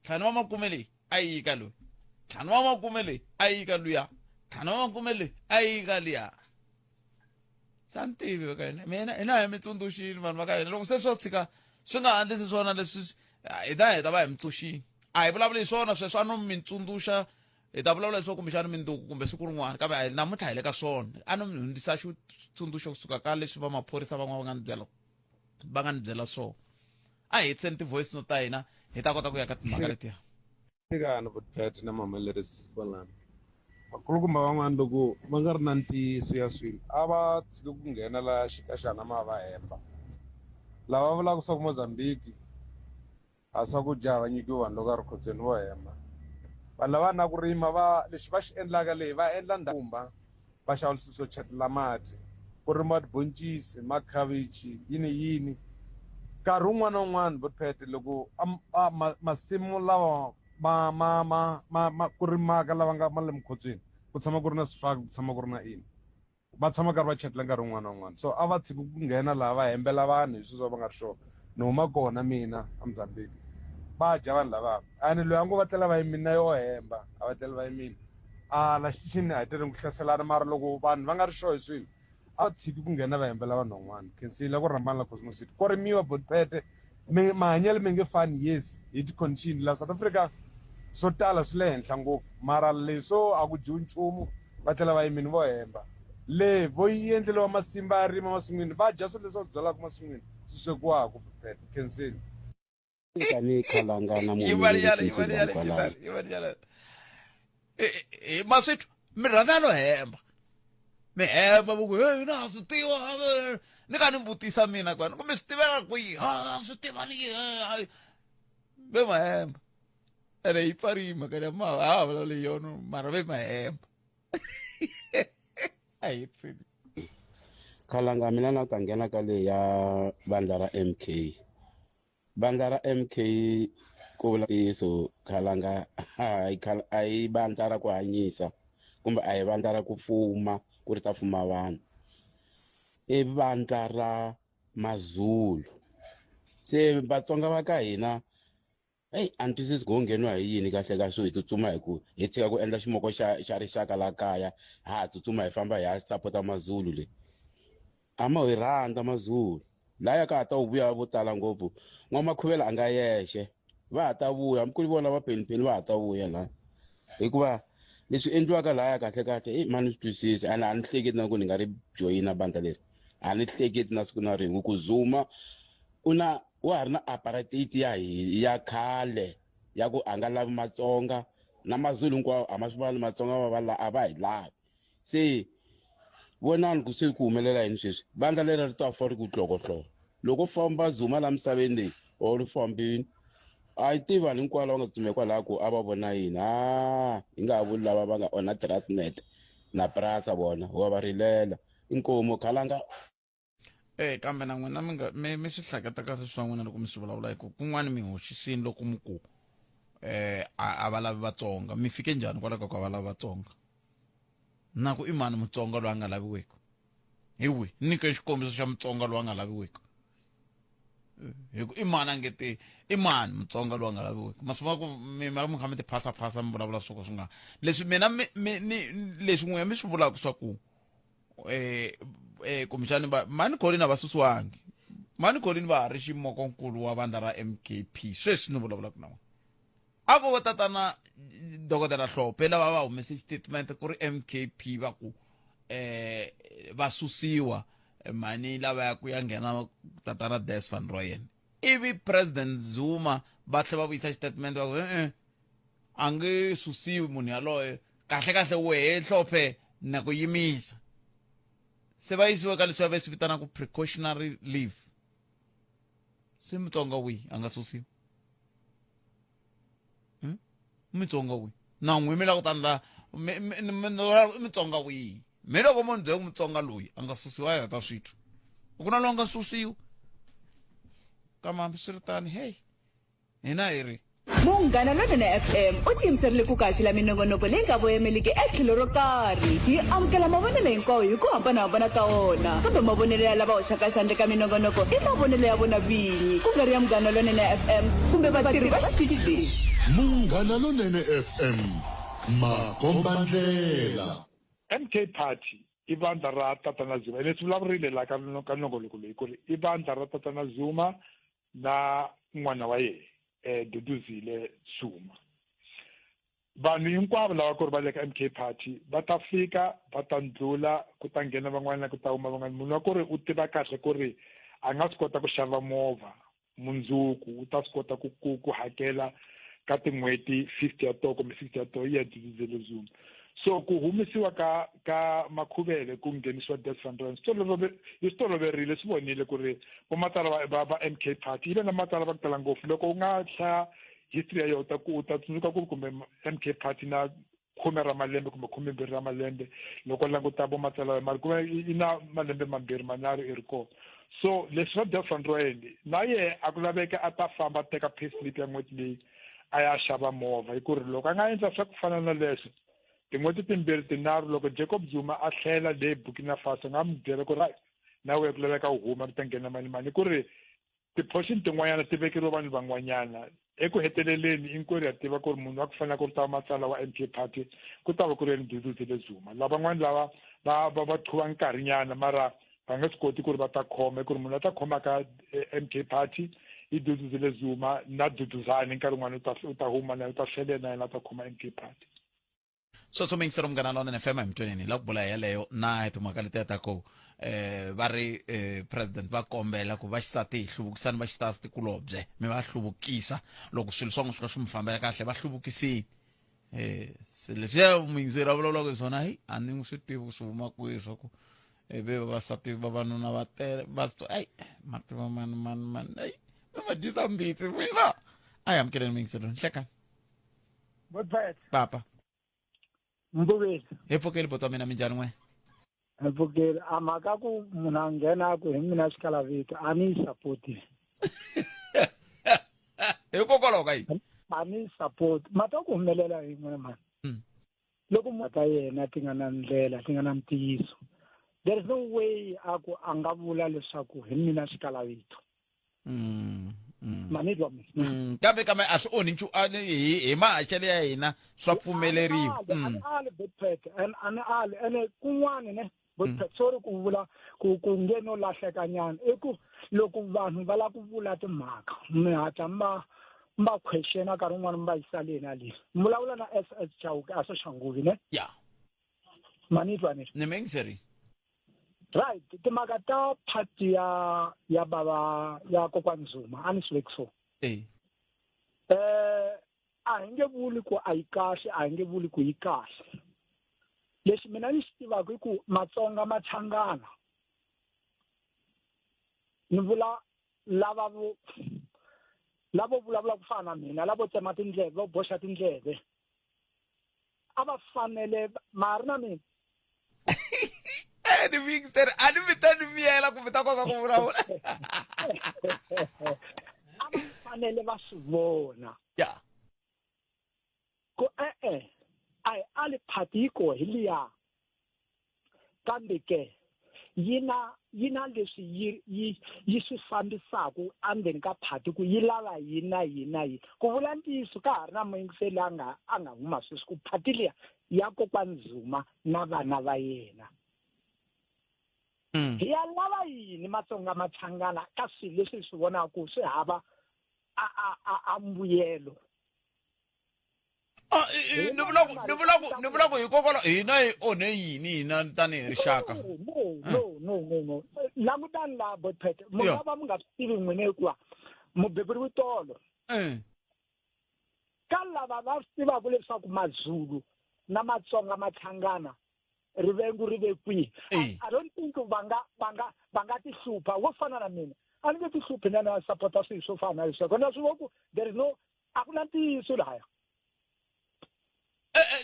ntlhanu wa makume leyi a yi ka loyi ntlhanu wa makume leyi a yi ka luya ntlhanu wa makume leyi a yi ka liya sa ni tivi va ka hina mina hina hi mi tsundzuxini vanhu va ka hina loko se swo tshika swi nga handlisi swona leswi hi ta heta va hi mi tsuxini a hi vulavuli hi swona sweswo a no mi tsundzuxa hi ta vulavula hi swona kumbexana mindzuku kumbe siku rin'wana kambe a namuntlha hi le ka swona a no mi hundzisa xitsundzuxo kusuka ka leswi va maphorisa van'wana va nga ni byela va nga ni byela swona a hi hetiseni ti-voice note ta hina hi ta kota ku ya ka timhaka letiya Tekani vutithatha na mamelerisi kwalano. Vakulukumba van'wana loko va nga ri na ntiyiso ya swilo a va tshiki ku nghena la xikaxana ma va hemba. Lava vulaka swa ku Mozambique a swakudya a va nyikiwi vanhu loko a ri khotsweni vo hemba. Vanhu lava na ku rima va lexi va xi endlaka leyi va endla ndhumba va xava swilo swo chetela mati ku rimiwa tiboncisi makhavichi yini yini nkarhi wun'wana na wun'wana vo phete loko a masimu lawa ma ma ma ma ma ku rimaka lava nga ma le mukhotsweni ku tshama ku ri na swifaki ku tshama ku ri na ini va tshama karhi va chetela nkarhi wun'wana na wun'wana so a va tshiki ku nghena laha va hembela vanhu hi swilo swa va nga ri sure ni huma kona mina eMozambique va dya vanhu lava and loyi a ngo va tlela va yimini na yo hemba a va tlela va yimini a la xitichini a hi teleni ku hlaselana mara loko vanhu va nga ri sure hi swilo a va tshiki ku nghena va hembela vanhu van'wana khensile ku rhambana la Cosmo City ko rimiwa botpete mahanyelo mi nge fani yes hi ti-condition la South Africa swo tala swi le henhla ngopfu mara leswo a ku dyiwi nchumu va tlhela va yimini vo hemba le vo yi endleliwa masimu va ya rima masin'wini va dya swilo leswi va swi byalaka masin'wini swi swekiwaka botpete khensile tanihi khalanga na Yimanyana, yimanyana, kwalano yimanyana. Maswithu mi rhandza no hemba mi hemba va ku hey na swi tiva eh." ni ka ni vutisa mina kwani kumbe swi tivela kwihi ha swi tiva ni eh, ve ma hemba ene yi pfariwi mhaka leya ma ha vulavula hi yona mara ve ma hemba a hi tsini khalanga mina na ta nghena ka leyi ya vandla ra MK Vandla ra MK ku vula ntiyiso khalanga a hi vandla ra ku hanyisa kumbe a hi vandla ra ku fuma ku ri ta fuma vanhu i vandla ra mazulu se vatsonga va ka hina Heyi a ni twisisi ku ho ngheniwa hi yini kahle kahle swo hi tsutsuma hi ku hi tshika ku endla ximoko xa xa rixaka la kaya ha ha tsutsuma hi famba hi ya sapota mazulu le a ma hi rhandza mazulu laya ka ha ta wu vuya vo tala ngopfu n'wamakhuvela a nga yexe va ha ta vuya hambi ku ri vona va penipeni va ha ta vuya laha hikuva leswi endliwaka laya kahle kahle i mani swi twisisi a ni a ni hleketi na ku ni nga ri joyina bandla leri a ni hleketi na siku na rin'we ku zuma u na wa ha ri na apartheid ya hi ya khale ya ku a nga lavi matsonga na mazulu hinkwawo a ma swi vali matsonga va va la a va hi lavi se vonani ku se ku humelela yini sweswi vandla leri ri ta fa ri ku tlokotloko loko famba zuma la misaveni leyi or ri fambini a yi tivi vanhu hinkwavo lava nga tsutsumela kwalaho ku a va vona yini a hi nga ha vuli lava va nga onha transnet na prasa vona wa va rilela inkomu khalanga Eh kambe na n'wina mi nga mi mi swi hleketa kahle swa n'wina loko mi swi vulavula hi ku kun'wana mi hoxisini loko mi ku eh a va lavi Vatsonga mi fike njhani kwala ka ku a va lavi Vatsonga na ku i mani Mutsonga loyi a nga laviweki hi wihi nyike xikombiso xa Mutsonga loyi a nga laviweki hi ku i mani a nge te i mani Mutsonga loyi a nga laviweki ma swi vona ku mi ma mi kha mi ti phasa phasa mi vulavula swo ka swi nga leswi mina mi mi ni leswi n'wina mi swi vulaka swa ku eh eh kumbexani va mani Colin a va susiwangi mani Colin va ha ri ximokonkulu wa vandla ra MKP sweswi ni vulavulaka na wena a ko va tatana dokodela Hlophe lava va humese xitatement ku ri MKP va ku eh va susiwa mani lava ya ku ya nghena tatana Des van Rooyen ivi president Zuma va tlhela va vuyisa xitatement va ku eh a nge susiwi munhu yaloye kahle kahle wehe hlophe na ku yimisa se va yisiwe ka leswi va swi vitanaka precautionary leave se mutsonga wihi a nga susiwi hmm? mutsonga wihi na n'wi mi la ku tani la mutsonga wihi mi loko mo ni byela ku mutsonga loyi a nga susiwa a ya ta swi twa ku na loyi a nga susiwa kambe hambiswiritano hey hina hi ri Munghana Lonene FM u tiyimiserile ku kaxela minongonoko leyi nga voyemeliki etlhelo ro karhi. Hi amukela mavonelo hinkwawo hi ku hambanahambana ka wona, kambe mavonelo ya lava hoxaka xandla eka minongonoko i mavonelo ya vona vinyi, ku nga ri ya Munghana Lonene FM kumbe vatirhi va xitichi lexi. Munghana Lonene FM, makombandlela. MK Party i vandla ra Tatana Zuma ene swi vulavurile laha ka ka nongoloko leyi ku ri i vandla ra Tatana Zuma na n'wana wa yena eh Duduzile Zuma vanhu hinkwavo lava ku ri va le ka MK party va ta fika va ta ndlula ku ta nghena van'wana ku ta huma van'wana munhu wa ku ri u tiva kahle ku ri a nga swi kota ku xava movha mundzuku u ta swi kota ku ku ku hakela ka tin'hweti 50 ya toho kumbe 60 ya toho yi ya Duduzile Zuma so ku humesiwa ka ka makhuvele ku nghenisiwa Des van Rooyen swi yi swi toloverile swi vonile ku ri vomatsala va va va MK party yi ve na matsala va ku tala ngopfu loko u nga hlaya history ya yona u ta ku u ta tsundzuka ku kumbe MK party na khume ra malembe kumbe khumembirhi ra malembe loko languta vomatsala mara ku va yi na malembe mambirhi manharhu i ri kona so leswi va Des van Rooyen na yehe a ku laveka a ta famba a teka pay slip ya n'hweti leyi a ya xava movha hi ku ri loko a nga endla swa ku fana na leswo tin'hweti timbirhi tinharhu loko Jacob Zuma a tlhela le Burkina Faso nga n'wi byela ku ri na wehe ku laveka u huma ku ta nghena mani mani ku ri ti-portion tin'wanyana ti vekeriwe vanhu van'wanyana eku heteleleni hinkwerhu ya tiva ku ri munhu wa ku fanela ku ri ta matsala wa M K party ku ta va ku ri yena Duduzile Zuma lavan'wana lava va va va qhuva nkarhinyana mara va nge swi koti ku ri va ta khoma ku ri munhu a ta khomaka eh, MK party i Duduzile Zuma na Duduzane nkarhi wun'wana u ta u ta huma na u ta tlhela na yena a ta khoma MK party sweswo muyingiseri munghana lonene fm hi mutweneni la ku bula yeleyo na hi timhaka letiya ta ku eh va ri eh, president va kombela ku va xisati hi hluvukisani va xisati kulobye mi va hluvukisa loko swilo swa n'wi swi ka swi mi fambela kahle va hluvukisini eh se leswiya muyingiseri a vulavulaka hi swona heyi a ni swi tivi ku swi huma kwihi swa ku ivi vavasati vavanuna va tele va ayi mativa mani mani mani ayi mi ma dyisa mbitsi n'wina a hi amukeleni muyingiseri nhlekani papa Mpfukeli. Hi pfukeli bota mina minjhani n'we? Hi pfukeli. A mhaka ku munhu a nghena a ku hi mina xikalavito a ni yi sapoti. Hikokwalaho ka yini? A ni yi sapoti. Mhaka ku humelela hi n'wina mhani. Loko mhaka yena ti nga na ndlela ti nga na ntiyiso there is no way a ku a nga vula leswaku hi mina xikalavito. Manitwa mina. Kambe kambe a swi onhi nchumu a ni- hi hi mahaxelo ya hina swa pfumeleriwa. A ni ali Botpet and a ni ali ene kun'wani ne Botpet sorry ku vula ku ku nge no lahleka nyana i ku loko vanhu va lava ku vula timhaka mi hatla mi va mi va questiona nkarhi wun'wani mi va yisa le na le mi vulavula na SS Chauke a swo Xanguvi ne ya manitwa ni ni mi yingiseri right timhaka ta party ya ya bava ya kokwani Zuma a ni swi veki so eh a hi nge vuli ku a yi kahle a hi nge vuli ku yi kahle lexi mina ni xi tivaka i ku matsonga machangana ni vula lava vo lavo vulavula ku fana na mina lavo tsema tindleve vo boxa tindleve a va fanele ma ri na mina eh ni mixer a ni vitani miyela ku mi ta kota ku vulavula a va fanele va swi vona ya ku e-e a hi ali phati yi koho hi liya kambe ke yi na yi na leswi yi yi yi swi fambisaku endzeni ka phati ku yi lava yini na yini na yini ku vula ntiyiso ka ha ri na muyingiseli a nga a nga huma sweswi ku phati liya ya kokwani Zuma na vana va yena hi ya lava yini Matsonga Machangana ka swilo leswi hi swi vonaka ku swi hava a a a a mbuyelo Ah, ni vula ku ni vula ku ni vula ku hikokwalaho hina hi onhe yini hina tanihi rixaka no no no no no langutani laha botpet mi nga va mi nga swi tivi n'wina hikuva mu beburiwe tolo ka lava va swi tivaka leswaku mazulu na matsonga machangana rivengo ri ve kwihi I don't think va nga va nga va nga tihlupha wo fana na mina a ni nge tihluphi na na sapota swilo swo fana na leswaku na swi vo ku there is no a ku na ntiyiso lahaya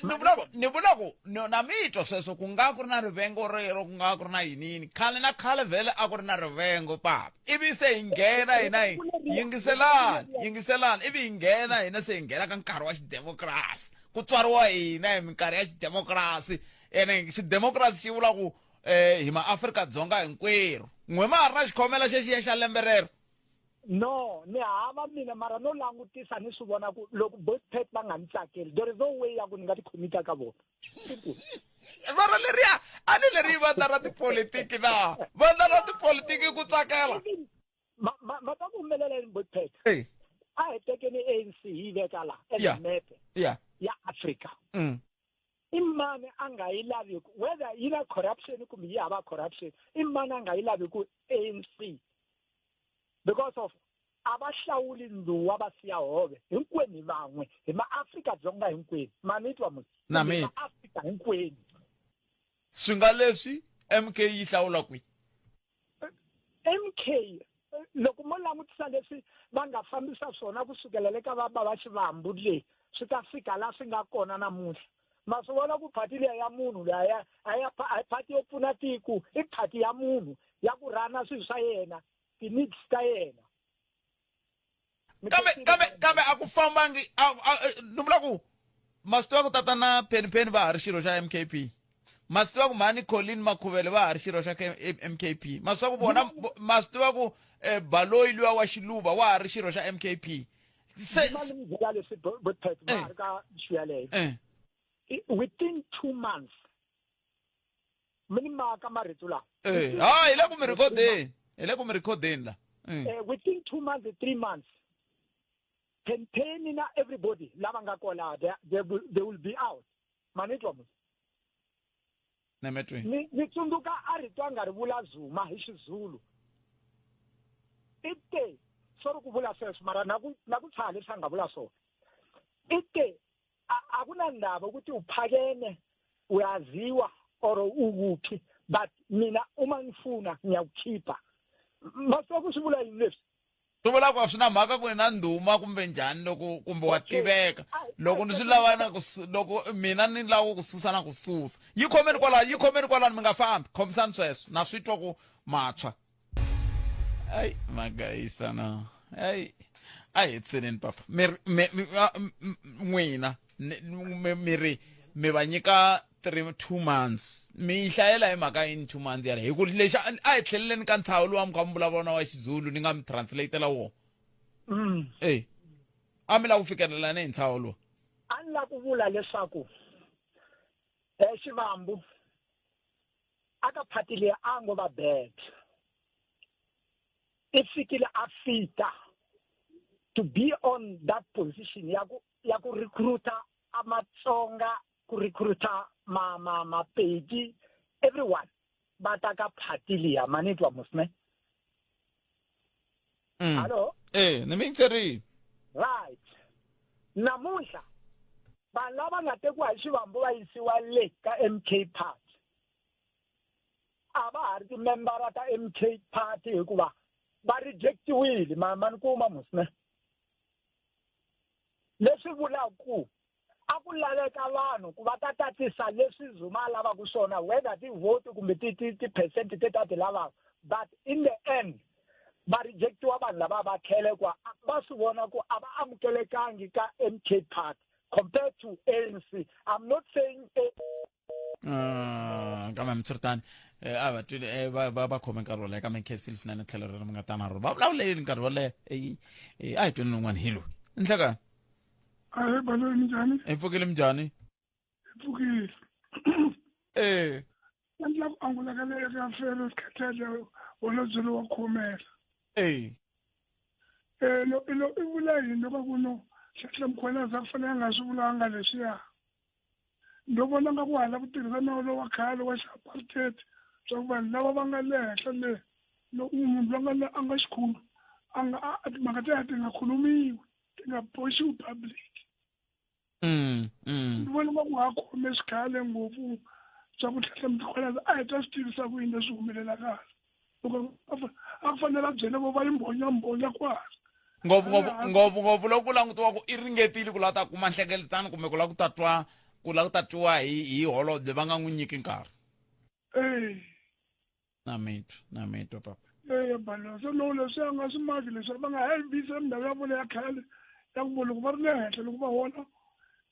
ni vula ku ni vula ku na mi twa sweswo ku nga ku ri na rivengo rero ku nga ku ri na yini yini khale na khale vhele a ku ri na rivengo papa ivi se hi nghena hina hi yingiselani yingiselani ivi hi nghena hina se hi nghena ka nkarhi wa xidemokirasi ku tswariwa hina hi minkarhi ya xidemokirasi ene xidemokirasi xi vula ku um hi maafrika-dzonga hinkwerhu n'we ma ha ri na xikhomela xexiya xa lembe rero no ni hava mina mara no langutisa ni swi vona ku loko botpet va nga ni tsakeli there is no way ya ku ni nga tikhomita ka vona mara leriya a ni leri vandla ra tipolitiki na vandla ra tipolitiki ku tsakela ma ta ku humelela yini botpet a hi tekeni ANC hi veka la Yeah. mepe yeah ya Africa i mani a nga yi laviku whether yi na corruption kumbe yi hava corruption i mani a nga yi laviku ANC because of a va hlawuli ndluwa va siya hove hinkwenu hi van'we hi maafrika-dzonga hinkwenu ma ni twa musi Na mina. maafrika hinkwenu swi nga leswi mk yi hlawula kwihi mk loko mo langutisa leswi va nga fambisa swona ku sukela le ka va bava xivambu le swi ta fika la swi nga kona namuntlha ma swi vona ku phati liya ya munhu liya ya a ya a hi phati yo pfuna tiko i phati ya munhu ya ku rhana swilo swa yena ti-needs ta yena kambe kambe kambe a ku fambangi ni vula ku ma swi tiva ku tatana penny penny va ha ri xirho xa mkp ma swi tiva ku mhani colin makhuvele va ha ri xirho xa mkp ma swi tiva ku vona ma swi tiva ku eh, baloyi luya wa xiluva wa ha ri xirho xa mkp se mi byela leswi botpet va ha ri ka issue yaleyo eh. Within 2 months mi ni maka marito lawa Eh, ha hi le ku mi rhikhodeni hi le ku mi rhikhodeni la Within 2 months 3 months campaign na everybody lava nga kola they will be out manitwa mu Nemetweni. Ni tsundzuka a rito a nga ri vula Zuma hi Xizulu i te sorry ku vula sweswo mara na ku na ku tshaha leswi a nga vula swona i te a ku na ndaba ukuthi uphakeme uyaziwa or ukuphi but mina uma ngifuna ngiyakukhipha mase swi vula yini leswi swi vula ku a swi na mhaka ku na ndhuma kumbe njhani loko kumbe wa tiveka loko ni swi lava na ku loko mina ni lava ku susa na ku susa yi khomeni kwalano yi khomeni kwalano mi nga fambi khomisani sweswo na swi twa ku matshwa ayi magayisa na ayi a hi hetiseleni papa mi ri- mi mi- a- m- m- n'wina ni- mi mi ri mi va nyika 3 2 months mi yi hlayela hi mhaka yini 2 months yaleyo hi ku lexi a hi tlheleleni ka ntshaho luwa mi kha mi vulavula na wa xizulu ni nga mi translatela wona E a mi lava ku fikelela ni hi ntshaho lowu A ni lava ku vula leswaku e Shivambu a ka phati leyi a ngo va bad i fikile a fita to be on that position ya ku ya ku recruiter a matsonga ku recruiter ma ma mapedi everyone va ta ka phati liya ma ni twa musne Hallo? Eh, ni mi yingiserile. Right. Namuntlha vanhu lava nga tekiwa hi xivambu va yisiwa le ka MK Party a va ha ri timembara ta MK Party hikuva va rejectiwile ma ma ni kuma musne leswi vulaka ku a ku laveka vanhu ku va ta tatisa leswi Zuma a lavaka swona whether ti-vote kumbe ti-percent ti ta ti lavaka but in the end va rejectiwa vanhu lava va tlhele ku va swi vona ku a va amukelekangi ka MK Party compared to ANC I'm not saying Ah, kambe hambiswiritano eh, a va twile eh, va va va khome nkarhi wo leha kambe nkhensile swinene tlhelo rero mi nga tana rona va vulavuleli nkarhi wo leha Eh, eh, a hi tweni lowun'wana hi loyi nhlekani Ahe baloyi minjhani? hi pfukile minjhani Hi pfukile. Eh. A ndzi lava ku angula ka leyo ka Felo Sikhathele holobye lowa khomela. Eh. Eh lo lo i vula yini loko ku no Nhlanhla Mkhwanazi a ku fanele a nga swi vulanga leswiya. Ndo vona nga ku hala ku tirhisa nawu lowa khale wa xi-apartheid swa ku vanhu lava va nga le henhla le loko munhu loyi a nga le a nga xikhulu a nga a timhaka ta yena ti nga khulumiwi. Ti nga boxiwi public. Ni vona nga ku ha khome xikhale ngopfu swa ku tlhela mtikhwalaza a hi ta swi tivisa ku yini leswi humelelaka loko a ku fanele a byele vo va yi mbhonya mbhonya kwala ngopfu ngopfu ngopfu ngopfu loko ku langutiwa ku i ringetile ku lava ta kuma nhlengeletano kumbe ku lava ku ta twa ku lava ku ta twiwa hi hi holobye va nga n'wi nyiki nkarhi ee na mitwa na mitwa papa eya balo se loko leswi a nga swi maki leswi va nga ha yi vuyisa mindhawu ya vona ya khale ya ku vo loko va ri le henhla loko va hola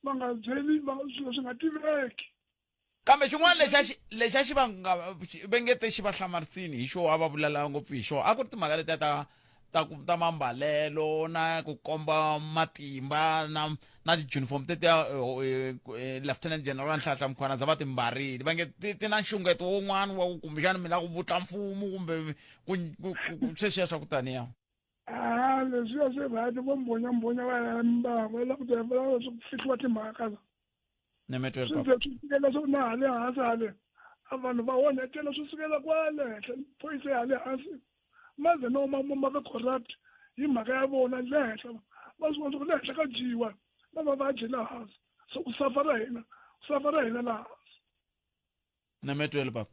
va nga byeli swilo swi nga tiveki kambe xin'wana lexi a xi lexi a xi va nga va nge te xi va hlamarisini hi xo a va vulela ngopfu hi xo a ku ri timhaka letiya ta ta ku ta mambalelo na ku komba matimba na na ti-uniform tetiya eh, eh, lieutenant general Nhlanhla Mkhwanazi va ti mbarile va nge ti ti na nxungeto wun'wana wa ku kumbexana mi lava ku vutla mfumo kumbe ku ku sweswiya swa ku taniya a leswiya swi right vo mbhonyambhonya va hemba va lava ku va lava leswaku ku fihliwa timhaka la Nemetwele swi ze swi sukela swo na hale hansi hale a vanhu va onhetela swi sukela kwale henhla phoyisa ya hale hansi ma ze no ma ma ve corrupt hi mhaka ya vona le henhla va swi vona swa ku le henhla ka dyiwa va va va dyela hansi so ku safara hina ku safara hina laha hansi Nemetwele papa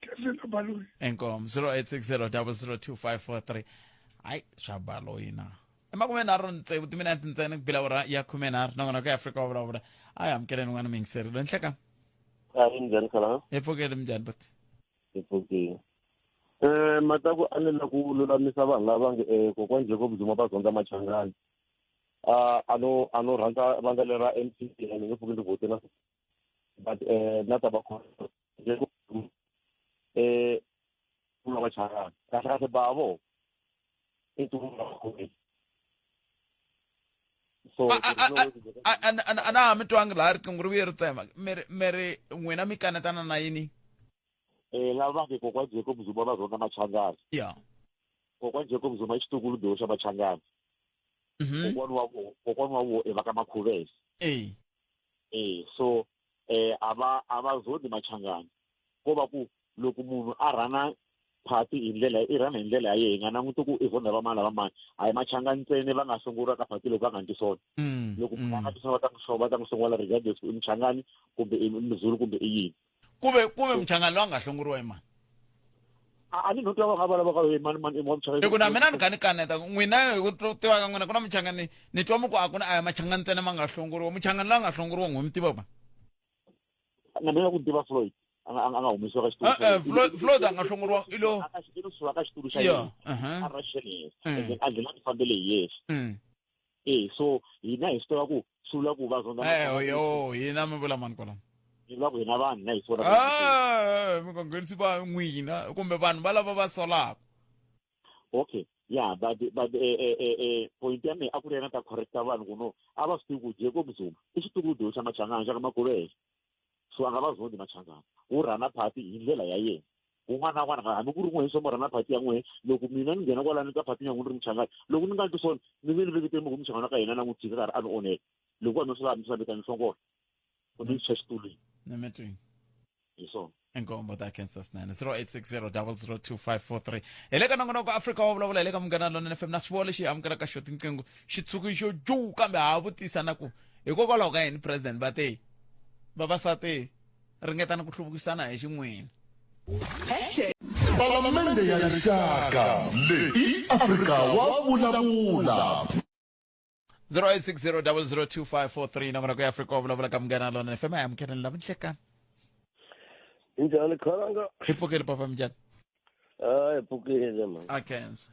Kevin Baloyi inkomo 0860 002543 hayi swa baloyi na emakumenharhu tsevu timinete ntsena ku bila ura ya khumenharhu nongonoko ya afrika wa vulavula a hi amukeleni n'wana muyingiseri loyi nhleka Ari njhani khala? hi pfukele minjhani buti Hi pfukile. Eh mataku a ni la ku lulamisa vanhu lava nge eh kokwani Jacob Zuma va zonda machangani. A a no a no rhandza vandla lera MCC a ni nge pfuki ndzi vote na but eh na ta va khona Jacob Zuma eh ku nga machangani. Kahle kahle ba vo i ntumbuluko wa khomeni. So a na ha mi twangi laha riqingho ri vuye ri tsema mi ri mi ri n'wina mi kanetana na yini eh lava nge kokwa Jacob Zuma va zonda machangani. Ya. Kokwa Jacob Zuma i xitukulubhewu xa machangani. Kokwani wa vo kokwani wa vo i va ka Makhuvele. Eh. Eh so eh a va a va zondi machangani. Ko va ku loko munhu a rhana phati hi ndlela i rhana hi ndlela ya yena hi nga languti ku i zonda va mani va mani a hi machangani ntsena va nga sunguriwa ka phati loko va nga ndli swona loko munhu a nga ndli swona va ta n'wi va ta n'wi hlongola regardless ku i muchangani kumbe i muzulu kumbe i yini kuve kuve muchangani loyi a nga hlongoriwa i mani a ni no twa va nga vulavula ka i mani mani i wa muchangani hi ku na mina ni kha ni kaneta n'wina hi ku tiva ka n'wina ku na muchangani ni twa mi ku a ku na a hi machangani ntsena ma nga hlongoriwa muchangani loyi a nga hlongoriwa n'wi mi tiva ba na mina ku tiva Floyd a nga a nga humesiwa ka xitulu Eh, eh, Floyd Floyd a nga hlongoriwa i lo i lo suka ka xitulu xa Yeah, yena uh-huh. a ra xele and then a dlina a tifambele hi yexe eh so hina hi swi tiva ku swi vula ku va zonda Eh, yo hina mi vula mani kwalano hi vula ku hina vanhu na hi swona Ah, mi nga nghenisi va n'wina kumbe vanhu va lava va solaka okay Ya, but but eh eh eh, eh point ya mina a ku ri yena ta correcta vanhu ku no a va swi tivi ku Jacob Zuma i xitukudu xa Machangana xa ka Makuleke. So a nga va zondi Machangana. U rhana party hi ndlela ya yena. Un'wana na un'wana hambi ku ri n'wehe swo mo rhana party ya n'wehe loko mina ni nghena kwalano ka party ya n'we ni ri Muchangana loko ni nga twi swona ni nge ni veketeli munhu Muchangana ka hina na n'wi tshika karhi a ni onhela. Loko wa mina swi la mi swi la mi ta ni hlongola. U ni yisa xitulwini. Ni Hi swona. Inkombo ta khensa swinene 0860 002543 hi le ka nongonoko afrika wa vulavula hi le ka munghana lonene fm na swi vona lexi hi amukelaka xo tinqingho xi tshuki xo ju kambe ha vutisa na ku hikokwalaho ka yini president va te vavasati ringetani ku hluvukisana hi xin'wini Palamende ya Rixaka leyi i Afrika wa vulavula. 0860002543 nongonoko ya afrika wa vulavula ka munghana lonene fm a hi amukeleni lava nhlekani Njhani khalanga? Hi pfukile papa minjhani? Ah, hi pfukile man. A khensa.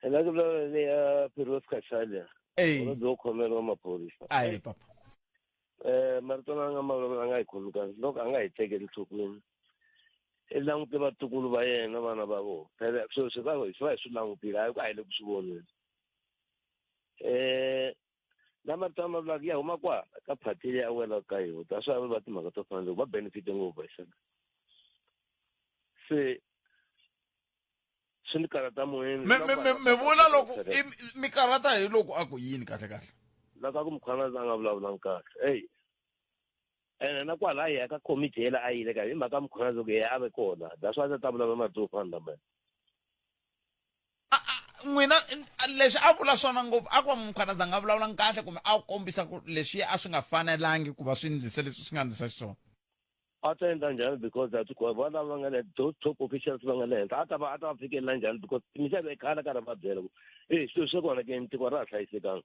Hi la ku vulavula le ya Piros Cachalia. Ey. Holobye wo khomeriwa maphorisa. Ayi papa. Eh, marito la nga ma vulavula a nga hi khomi kahle loko a nga hi tekeli enhlokweni. I langute vatukulu va yena vana va vona. Phela swilo swi va swi va hi swi langutile hayi ku a hi le ku swi voneni. Eh na marito lama vulaka ya huma kwala ka party leyi a welaka ka yona that's why va timhaka to fana loko va benefit ngopfu hi swona se swi ni karhata moyeni Mi mi mi mi vula loko i mi karhata hi loko a ku yini kahle kahle. loko a ku mkhwanazi a nga vulavulanga kahle eyi ene na kwala a ya ka komiti yela a yile ka hi mhaka mkhwanazi ku yena a ve kona that's why a ta vulavula marito yo fana lamaya N'wina leswi a vula swona ngopfu a ku va mkhwanazi a nga vulavulanga kahle kumbe a kombisa ku leswi a swi nga fanelangi ku va swi ndlise leswi swi nga ndlisa xiswona. A ta endla njhani because a ti va lava va nga le those top officials va nga le henhla a ta va a ta va fikelela njhani because minxavo i khale karhi va byela ku e swilo swa kona ke tiko ra ha hlayisekanga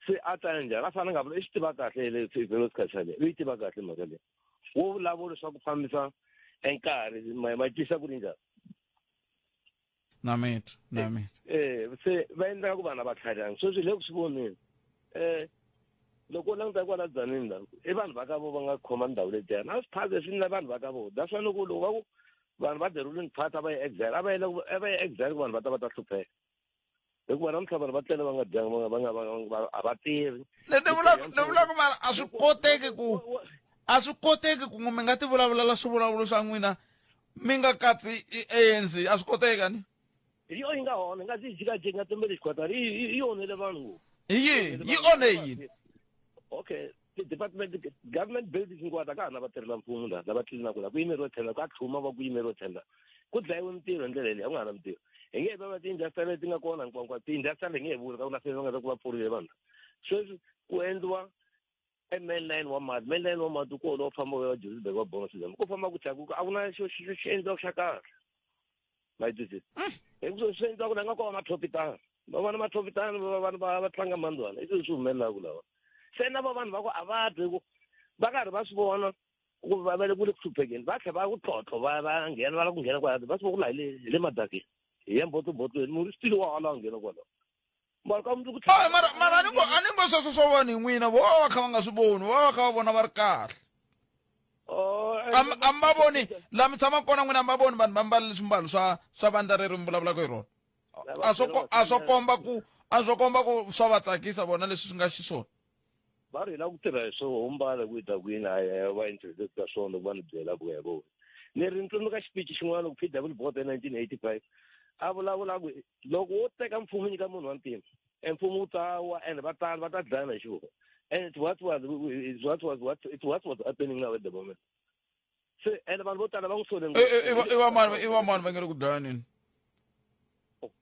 se a ta ya njhani a fanele nga vula i swi tiva kahle le Velos Cachalia u yi tiva kahle mhaka leyi wo vulavula swa ku fambisa enkarhi ma ma twisa ku ri njhani Na mitwa na mitwa. Eh se va endlaka ku vanhu a va tlharihangi sweswi hi le ku swi voneni eh loko u languta kwala dzanini la i vanhu va ka vo va nga khoma ndhawu letiyani a swi phaze swi na vanhu va ka vo that's why loko loko va ku vanhu va the ruling party a va yi exile a va yela a va yi exile ku vanhu va ta va ta hlupheka hikuva namuntlha vanhu va tlele va nga dyanga va nga va nga va nga a va tirhi ni ni vula ni vula ku mara a swi koteki ku a swi koteki ku mi nga ti vulavulela swivulavulo swa n'wina mi nga katsi ANC a swi koteki ani hi yo yi nga hona nga yi jikajiki nga tumbeli xikhwatana yi onhele vanhu ngopfu hi yini yi onhe yini okay ti-department government buildings hinkwato a ka ha na vatirhela mfumo la lava tlilinaka la ku yimeriwe tender ka tlhuma va ku yimeriwe tender ku dlayiwe mintirho hi ndlela leyi a ku nga ha na mintirho hi nge va va ti-industrial leti nga kona hinkwankwa ti-industrial hi nge he vuli ka ku na se va nga ta ku va pfurile vanhu sweswi ku endliwa e main line wa mati main line wa mati ku lowu famba wa Johannesburg wa Bongo Sizama ku famba ku tlakuka a ku na xo xo xi endliwaka xa kahle ma yi twisisa hi ku swi endliwaka la nga ko va mathopitana va vona mathopitana va vanhu va va tlanga mandwana i swilo swi humelelaka lawa se na va vanhu va ku a va twi ku va karhi va swi vona ku va va le ku le ku hluphekeni va tlhela va ku tlhontlho va va nghena va lava ku nghena kwala va swi vona ku la hi le hi le madakeni hi ya mbotlobotlweni munhu swi tile wa hala nghena kwalaho mara ka mundzuku Hayi, mara mara a ni ngo a ni ngo sweswo swo vona hi n'wina vo va va kha va nga swi voni vo va va kha va vona va ri kahle a mi- a mi va voni laha mi tshamaka kona n'wina a mi va voni vanhu va mbale swimbalo swa swa vandla rero mi vulavulaka hi rona a swo ko- a swo komba ku a swo komba ku swa va tsakisa vona leswi swi nga xiswona va ri hi lava ku tirha hi swo humbala ku ta kwini a ya va introduce ka swona loko va ni byela ku ya vona ni ri ni tsundzuka xipichi xin'wana loko PW Botha hi 1985 a vulavula ku loko wo teka mfumo nyika munhu wa ntima e mfumo wu ta wa and va tala va ta dlayana hi xivona and it's what was it's what was what it's what was happening now at the moment se and vanhu vo tala va n'wi sole i va mani i va mani va nge le ku dlayaneni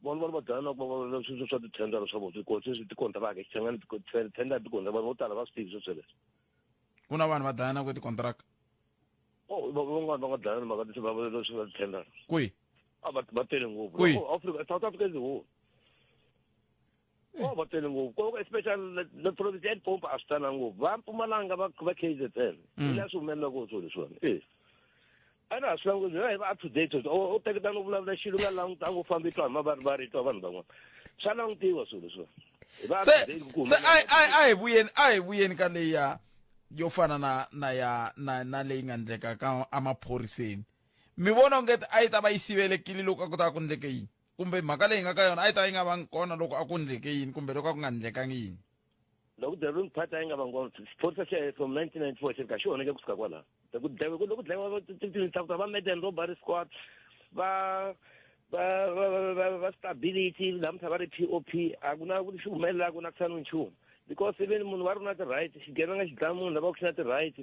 vanhu va va dlayana ku va sweswo swa tithendara swa vona sweswi tikontraka xichangani thendara tikontraka vanhu vo tala va swi tivi sweswo leswo ku na vanhu va dlayanaka hi tikontraka oh van'wana va nga dlayana mhaka leswi swa tithendara kwihi a va va tele ngopfu Kwihi? Oh, Africa South Africa is a whole oh va tele ngopfu ko especially the province ya Limpopo a swi talanga ngopfu va Mpumalanga va va KZN hi laha swi humelelaka swilo leswiwani e a na ha swi languti hi va up to date u teketana u vulavula xilo u nga langutanga u famba i twa hi mavari twa vanhu van'wana swa langutiwa swilo leswiwani hi va up to se date ku se humelela a a a hi vuyeni a hi vuyeni ka leyi ya yo fana na na ya na na leyi nga ndleka ka emaphoriseni mi vona onge a yi ta va yi sivelekile loko a ku ta ku ndleke yini kumbe mhaka leyi nga ka yona a yi ta yi nga vangi kona loko a ku ndleke yini kumbe loko a ku nga ndlekangi yini loko the ruling party a yi nga vangi kona xiphorisa xa from 1994 xi ri ka xi onheke kusuka kwalaho ku dlayiwe loko dlayiwa tinhlaku va murder and robbery squad va va va va va stability namuntlha va ri p o p a ku na ku xi humelelaku na ku sani nchumu because even munhu va ri na ti-right xigevenga xi dlaya munhu lava ku xi na ti-right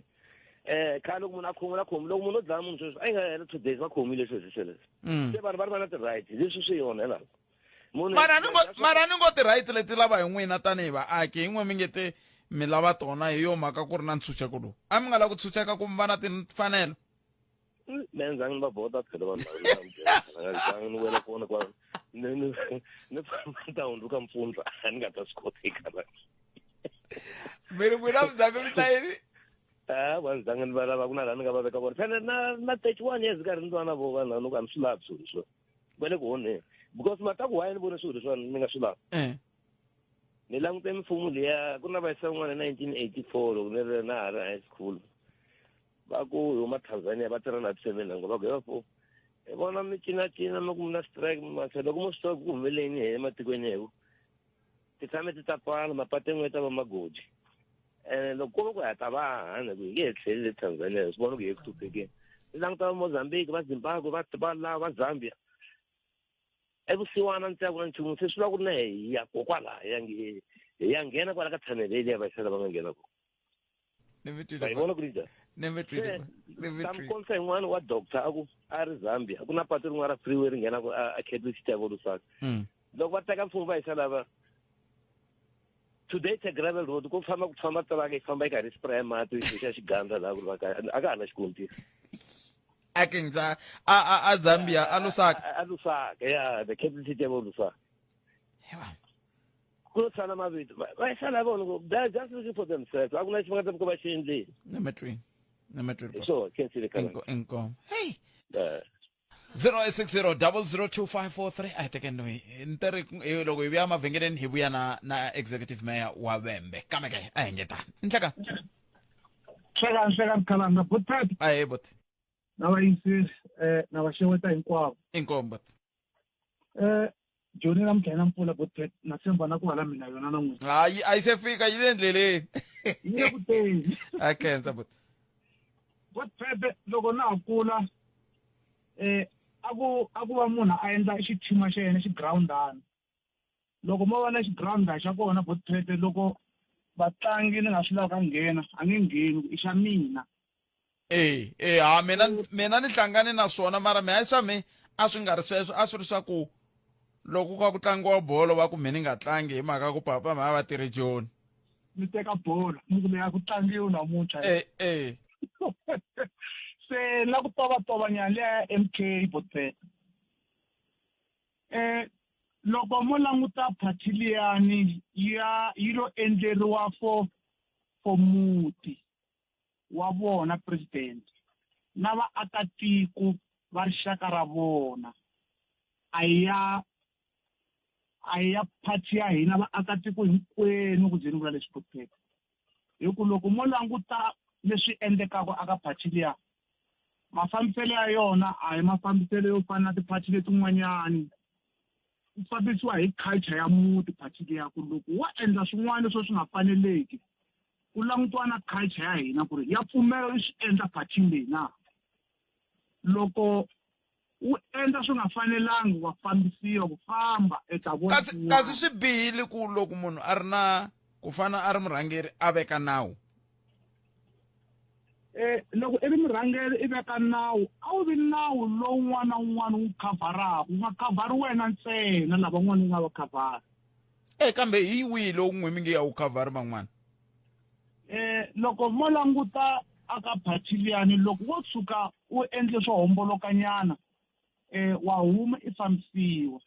eh khale loko munhu a khomiwa khomi loko munhu o dlaya munhu sweswi a yi nga hela two days va khomile sweswi sweleswo mm. se vanhu va ri va na ti-right leswi swi yona helako mara ni ngo mara ni ngo ti-rights leti lava hi n'wina tanihi vaaki hi n'we mi nge te mi lava tona hi yo mhaka ku ri na ntshunxeko lowu a mi nga lavi ku tshunxeka ku mi va na timfanelo me ndzangi ni va bota phela vanhu lava ndzangi ni wela kona kwa ni ni ni famba ni ta hundzuka mpfundla a ni nga ta swi koteka la mi ri n'wina mi mi ta yini a va ndzangi ni va lava ku na laha ni nga va veka vona phela na na 31 years karhi ni twa na vo vanhu loko a ni swi lavi swilo leswiwa va le ku onheni because mataku why ni vone swilo leswiwani ni nga swi lavi eh. ni langute mimfumo liya ku na vayisa un'wana 1984 loko ni ri na ha ri high school va ku hi huma tanzania va tirha na seven ngo va ku hi hi vona mi cinacina mi ku mi na strike mi loko mo swi tiva ku humeleni hi ematikweni heku ti tshame ti ta pfala mapatu yan'we ta va magoji ene loko ko va ku hi ta va hanya ku hi nge he tlheli le tanzania swi vona ku hi ku hluphekeni ni languta va mozambique va zimbabwe va va la va zambia evusiwana ntsena ku na nchumu se swi vula ku ri na hi ya kokwalaha hi ya hi ya nghena kwala ka thanele liya vayisela va nga nghena kona ni yi vona ku ri njhani ni ta mi kombisa yin'wana wa doctor a ku a ri zambia ku na patu rin'wana ra freeway ri nghenaka a capital city ya vo lusaka hmm. loko va teka mfumo va yisa lava today it's a gravel road ku famba ku famba tiraka yi famba yi karhi spray mati xa xigandza laha ku ri va kaya a ka ha na xikontisi a kengza a a a Zambia a Lusaka a Lusaka ya the capital city ya vo Lusaka ku lo tshana mavito va yisana vona ku they are just looking for themselves a ku na lexi va nga ta fika va xi endlile number 3 number 3 so khensile khala inkomo hey 0860 002543 a hi tekeni loyi ni ri loko hi vuya mavhengeleni hi vuya na na executive mayor wa vembe kambe ke a hi ngetani nhlekani nhlekani nhlekani khalanga bothat ahe bot na vayingiseri um na va xeweta hinkwavo inkomo bot um joni namuntlha yi na mpfula botpet na tshemba na ku hala mina yona na n'wina hayi a yi se fika yi le ndleleni yi le ku teni a khensa bot botpet loko na ha kula um a ku a ku va munhu a endla xithima xa yena xigirawundana loko mo va na xigirawunda xa kona botpet loko vatlangi ni nga swi lava ka nghena a nge ngheni i xa mina e e ha mina mina ni hlangane na swona mara mi hayi swa mi a swi nga ri sweswo a swi ri swa ku loko ka ku tlangiwa bolo va ku mi ni nga tlangi hi mhaka ku papa ma va tirhi joni mi teka bolo mi ku leya ku tlangiwi namuntlha e e se na ku tovatovanyana liya ya m k botpet eh loko mo languta party liyani ya yi lo endleriwa for for muti wa vona president na vaakatiko va rixaka ra vona a ya a ya party ya hina vaakatiko hinkwenu ku ze ni vula leswi protect hi ku loko mo languta leswi endlekaka aka party liya mafambiselo ya yona a hi mafambiselo yo fana na tiphathi letin'wanyani ku fambisiwa hi culture ya muti phathi liya ku loko wo endla swin'wana leswo swi nga faneleki ku langutiwa na culture ya hina ku ri ya pfumela i swi endla phathini leyi na loko u endla swi nga fanelangi wa fambisiwa ku famba eka vona kasi kasi swi bihile ku loko munhu a ri na ku fana a ri murhangeri a veka nawu eh loko i ri murhangeri i veka nawu a wu vi nawu lowun'wana na wun'wana wu khavharaka wu nga khavhari wena ntsena lavan'wana wu nga va khavhari e kambe hi wihi lowu n'we mi nge ya wu khavhari van'wana eh loko mo languta aka party liyani loko wo tshuka u endle swo hombolokanyana eh wa huma i fambisiwa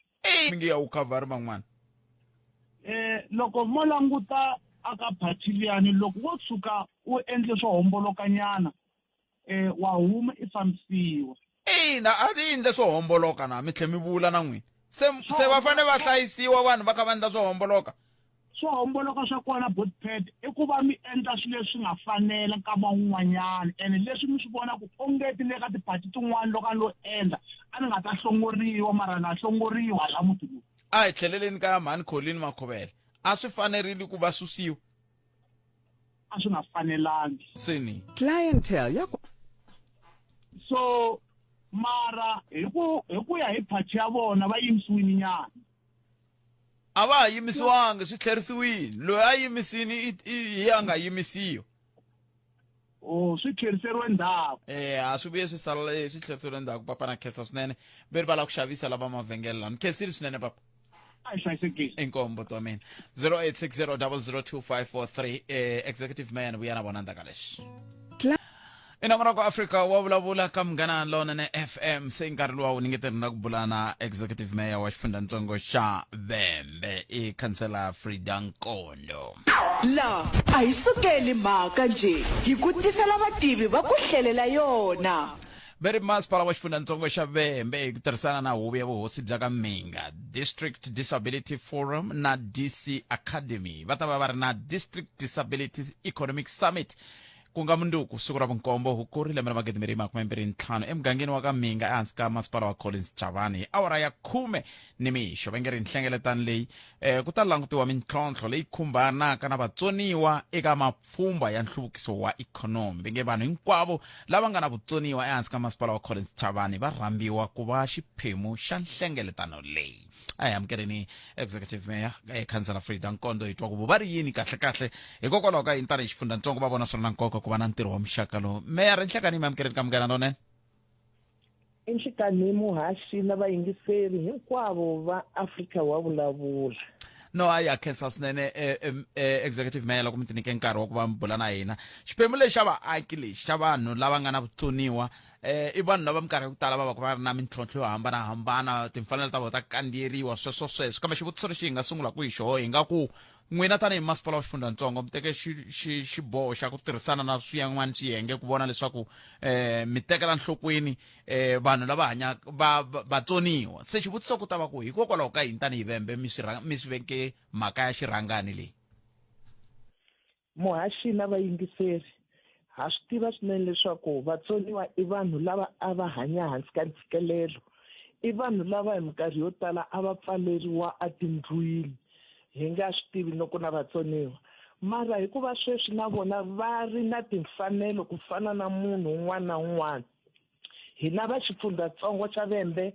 mi nge ya wu khavhari van'wana eh loko mo languta aka party liyani loko wo tshuka u endle swo hombolokanyana eh wa huma i fambisiwa ina a ni endle swo homboloka na mi tlhe mi vula na n'wina se se va fanele va hlayisiwa vanhu va kha va endla swo homboloka Swo homboloka swa kona Botpet i ku va mi endla swilo leswi nga fanela nkama wun'wanyana ene leswi mi swi vona ku ongeti le ka tiphati tin'wana loko a lo endla a ni nga ta hlongoriwa mara na hlongoriwa la muti lowu. A hi tlheleleni ka mhani Colleen Makhuvele. A swi fanerile ku va susiwa? A swi nga fanelangi. Seni. Clientele ya So mara hi ku hi ku ya hi phathi ya vona va yimisiwini nyana. A va ha yimisiwangi, swi tlherisiwile. Loyi a yimisini i i hi a nga yimisiwa. Oh, swi tlheriseriwe ndzhaku. Eh, a swi vuye swi sala eh, swi tlheriseriwe ndzhaku papa na khensa swinene. Ve ri va lava ku xavisa lava mavhengele lama. Khensile swinene papa. A hi hlayisekile. Inkombo to mina. 0860002543 eh, executive mayor ni vuya na vona ndzhaku ka leswi. Inamorako Africa wa vulavula ka Munghana Lonene FM se nkarhi luwa wu ningeteri na ku bula na executive mayor wa xifundzhantsongo xa Vhembe i khansela Frida Nkondo. La a hi sukeli mhaka njhe, hi ku tisela vativi va ku hlelela yona. Ve ri masipala wa xifundzhantsongo xa Vhembe hi ku tirhisana na huvo ya vuhosi bya ka Mhinga, District Disability Forum na DC Academy va ta va va ri na District Disability Economic Summit ku nga munduku siku ra vunkombo Hukuri lembe ra 2025 emugangeni wa ka Mhinga ehansi ka masipala wa Collins Chavani hi awara ya khume ni mixo. Va nge ri nhlengeletano leyi ku ta langutiwa mintlhontlho leyi khumbanaka na vatsoniwa eka mapfhumba ya nhluvukiso wa ikhonomi. Va nge vanhu hinkwavo lava nga na vutsoniwa ehansi ka masipala wa Collins Chavani va rhambiwa ku va xiphemu xa nhlengeletano leyi. A hi amukeleni Executive Mayor Khansela Frida Nkondo hi twa ku va ri yini kahle-kahle hikokwalaho ka yini tanihi xifundzhantsongo va vona swi ri na nkoka ku va na ntirho wa muxaka lowu. Meyara, nhlekanhi mi amukeleni ka Munghana Lonene. Enhlikanhi muhaxi na vayingiseri hinkwavo va Afrika wa vulavula. No, a ya khensa swinene executive mayor loko mi tinike nkarhi wa ku va mi bula na hina. Xiphemu lexi xa vaaki lexi xa vanhu lava nga na vutsoniwa i vanhu lava minkarhi ya ku tala va va va ri na mintlhontlho yo hambanahambana, timfanelo ta vona ta kandziyeriwa sweswo sweswo. Kambe xivutiso lexi hi nga sungulaka hi xoho hi nga ku n'wina tanihi masipala wa xifundzhantsongo mi teke xiboho xa ku tirhisana na swin'wana swiyenge ku vona leswaku mi tekela nhlokweni vanhu lava hanyaka va vatsoniwa. Se xivutiso ku ta va ku hikokwalaho ka yini tanihi Vhembe mi swi mi swi veke mhaka ya xirhangani leyi? Muhaxi na vayingiseri, ha swi tiva swinene leswaku vatsoniwa i vanhu lava a va hanya hansi ka ntshikelelo. I vanhu lava hi minkarhi yo tala a va pfaleriwa etindlwini hi nga swi tivi loko na vatsoniwa. Mara hikuva sweswi na vona va ri na timfanelo ku fana na munhu un'wana na un'wana, hina va xifundzhatsongo xa Vhembe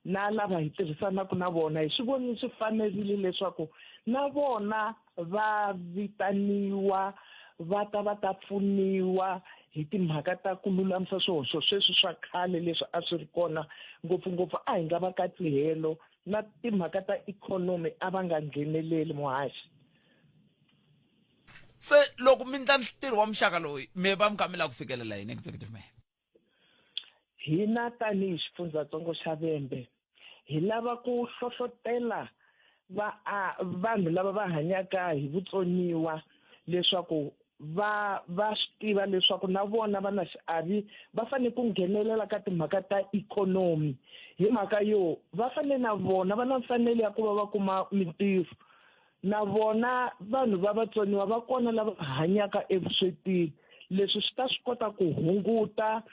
na lava hi tirhisanaka na vona hi swi vonile swi fanerile leswaku na vona va vitaniwa va ta va ta pfuniwa hi timhaka ta ku lulamisa swihoxo sweswi swa khale leswi a swi ri kona, ngopfungopfu a hi nga va katsi helo na timhaka ta ikhonomi a va nga ngheneleli muhaxi. Se loko mi ndla ntirho wa muxaka lowu mi va mi kha mi lava ku fikelela yini executive mayor? Hina tanihi xifundzhatsongo xa Vhembe hi lava ku hlohlotela va vanhu lava va hanyaka hi vutsoniwa leswaku va va swi tiva leswaku na vona va na xiavi, va fanele ku nghenelela ka timhaka ta ikhonomi hi mhaka yo va fanele na vona va na mfanelo ya ku va va kuma mintirho. Na vona vanhu va vatsoniwa va kona lava hanyaka evuswetini. Leswi swi ta swi kota ku hunguta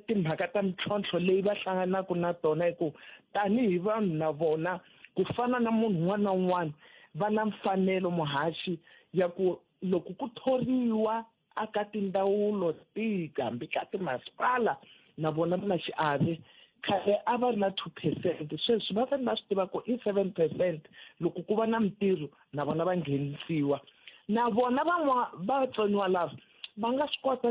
timhaka ta mintlhontlho leyi va hlanganaka na tona, hi ku tanihi vanhu na vona ku fana na munhu un'wana na un'wana va na mfanelo muhaxi ya ku loko ku thoriwa aka tindzawulo tihi hambi ka timasipala na vona va na xiave. Khale a va ri na 2%, sweswi va fanele va swi tiva ku i 7%. Loko ku va na mintirho na vona va nghenisiwa. Na vona van'wa vatsoniwa lava va nga swi kota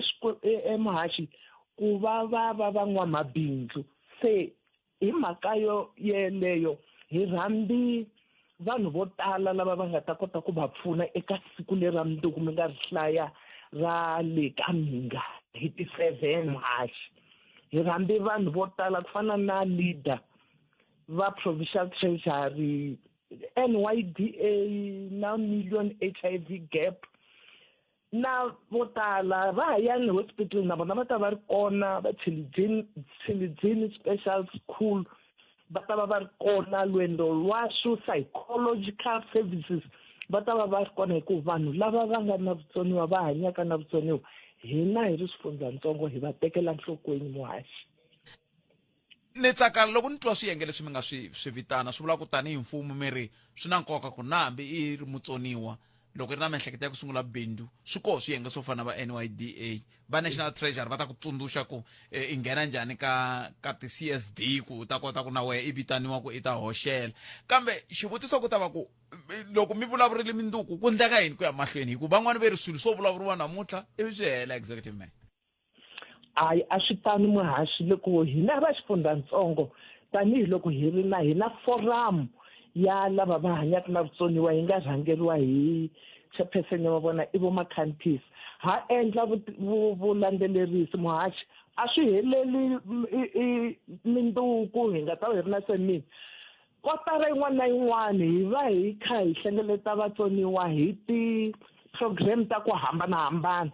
muhaxi ku va va va van'wamabindzu. Se hi mhaka yo yeleyo hi rhambi vanhu vo tala lava va nga ta kota ku va pfuna eka siku leri ra mundzuku mi nga ri hlaya ra le ka Mhinga hi ti 7 muhaxi. Hi rhambi vanhu vo tala ku fana na leader va Provincial Treasury, NYDA na Million HIV Gap na vo tala va Hayani Hospital na vona va ta va ri kona, va Tshilidzini Special School va ta va va ri kona, Lwendo Lwashu Psychological Services Va ta va va ri kona hikuva vanhu lava va nga na vutsoniwa va hanyaka na vutsoniwa hina hi ri swifundzatsongo hi va tekela nhlokweni muhaxi. Ni tsaka loko ni twa swiyenge leswi mi nga swi swi vitana swi vula ku tanihi mfumo mi ri swi na nkoka ku na hambi i ri mutsoniwa loko i ri na miehleketo ya ku sungula bindzu swi koho swiyenge swo fana na va NYDA va National Treasury va ta ku tsundzuxa ku eh, i nghena njhani ka ka ti-CSD ku u ta kota ku na wehe i vitaniwa ku i ta hoxela kambe xivutiso ku ta va ku eh, loko mi vulavurile minduku ku ndleka yini ku ya mahlweni hikuva van'wani ve ri swilo swo vulavuriwa namuntlha ivi swi hela executive man Hayi a swi tano muhaxi loko hina va xifundzantsongo tanihiloko hi ri na hina foramu ya lava va hanyaka na vutsoniwa yi nga rhangeriwa hi chairperson wa vona i vo Makhanthisi ha endla vulandzelerisi muhaxi a swi heleli minduku hi nga ta va hi ri na semina Kotara yin'wana na yin'wana hi va hi kha hi hlengeleta vatsoniwa hi ti-program ta ku hambanahambana.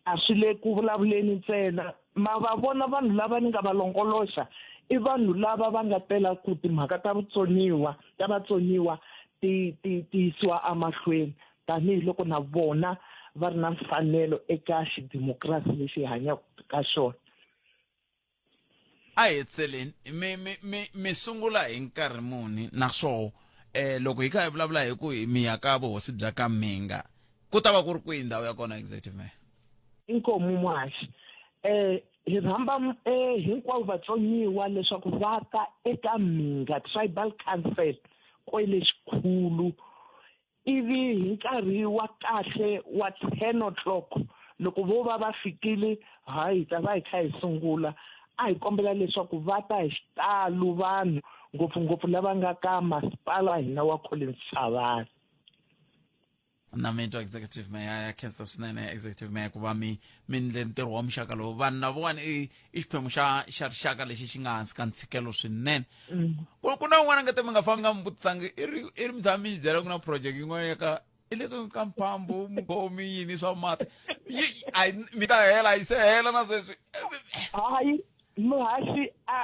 A swi le ku vulavuleni ntsena. Ma va vona vanhu lava ni nga va longoloxa i vanhu lava va nga tela ku timhaka ta vutsoniwa ta vatsoniwa ti ti ti yisiwa emahlweni tanihiloko na vona va ri na mfanelo eka xidimokirasi lexi hi hanyaka ka xona. A hi hetiseleni mi mi mi mi sungula hi nkarhi muni naswoho eh loko hi kha hi vulavula hi ku mi ya ka vuhosi bya ka Mhinga ku ta va ku ri kwihi ndhawu ya kona executive mayor? Inkomu muhaxi eh hi rhamba eh hinkwavo vatsoniwa leswaku va ta eka Mhinga Tribal Council kwele xikhulu ivi hi nkarhi wa kahle wa 10 o'clock loko vo va va fikile hayi hi ta va hi kha hi sungula a hi kombela leswaku va ta hi xitalo vanhu ngopfungopfu lava nga ka masipala wa hina wa Collins Chavane na mi twa executive mayor ya khensa swinene executive mayor ku va mi mi ndle ntirho wa muxaka lowu vanhu lavawani i i xiphemu xa xa rixaka lexi xi nga hansi ka ntshikelo swinene mm. ku ku na un'wana nga te mi nga fambi nga mi vutisangi i ri i ri mi tshama mi yi byela ku na project yin'wana ya ka i le ka mphambu mukhomi yini swa mati yi a mi ta hela yi se hela na sweswi hayi muhaxi a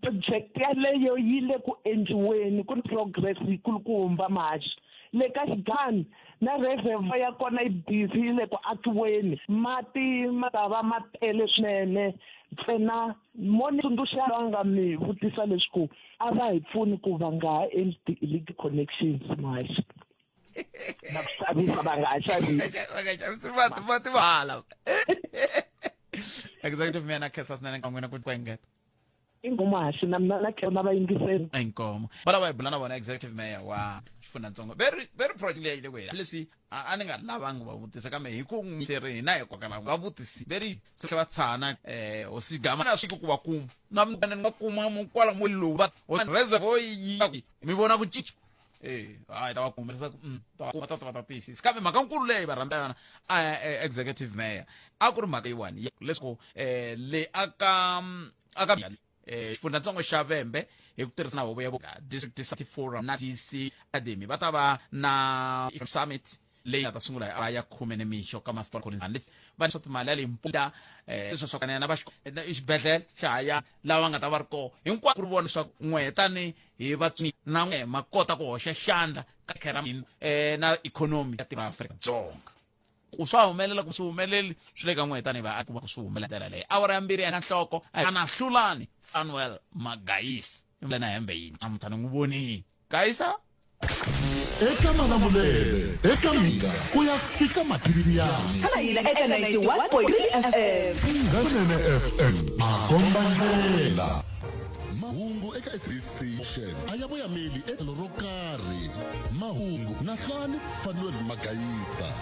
project yaleyo yi le ku endliweni ku ni progress yikulukumba muhaxi le ka xigani na reservoir ya kona yi busy yi le ku akiweni mati ma ta va ma tele swinene ntsena mo ni tsundzuxa va nga mi vutisa leswi ku a va hi pfuni ku va nga ha endli ti-illegal connections muhaxi na ku xavisa va nga ha xavisi va nga xavisi mati mati mahala executive mayor na khensa swinene ka n'wina ku ku engeta Inkomu haxi na mina na na vayingiseri. Inkomu. Va lava hi bula na vona executive mayor wa xifundzantsongo. Very very project leyi le ku hela. Leswi a ni nga lavangi va vutisa kambe hi ku ri hina hi kokela va vutisi. Very se va tshana eh hosi gama na swi ku va kuma. Na mina ni nga kuma mu kwala mu lowu va reservoir yi mi vona ku cinca. Eh, hayi ta va kuma leswaku ta kuma ta va ta tiyisisa. Kambe mhaka nkulu leyi va rhandza yona executive mayor a ku ri mhaka yiwani leswaku eh le aka aka eh xifundzantsongo xa Vhembe hi ku tirhisa na huvo ya district city forum na DC academy va ta va na summit leyi nga ta sungula hi awara ya khume ni mixo ka masipala Collins va swa timali ya Limpopo eh sweswo swa kanena va xibedhlele xa haya lava nga ta va ri kona hinkwako ku ri vona leswaku n'we tani hi vatswi na n'we ma kota ku hoxa xandla ka khera eh na ikhonomi ya tiko ra Afrika Dzonga ku swa humelela ku swi humeleli swi le ka n'we tanihi vaaki ku va swi humelela ndlela leyi awara ya mbirhi ya nhloko a na hlulani Fanuel Magayisi na hembe yini namuntlha ni n'wi vonile Gayisa eka malamulele eka mina ku ya fika matiriyani Tshama hina eka 91.3 FM. Nganene FM makombandlela mahungu eka SABC Xen a ya voyameli etlhelo ro karhi mahungu na hlani Fanuel Magayisa.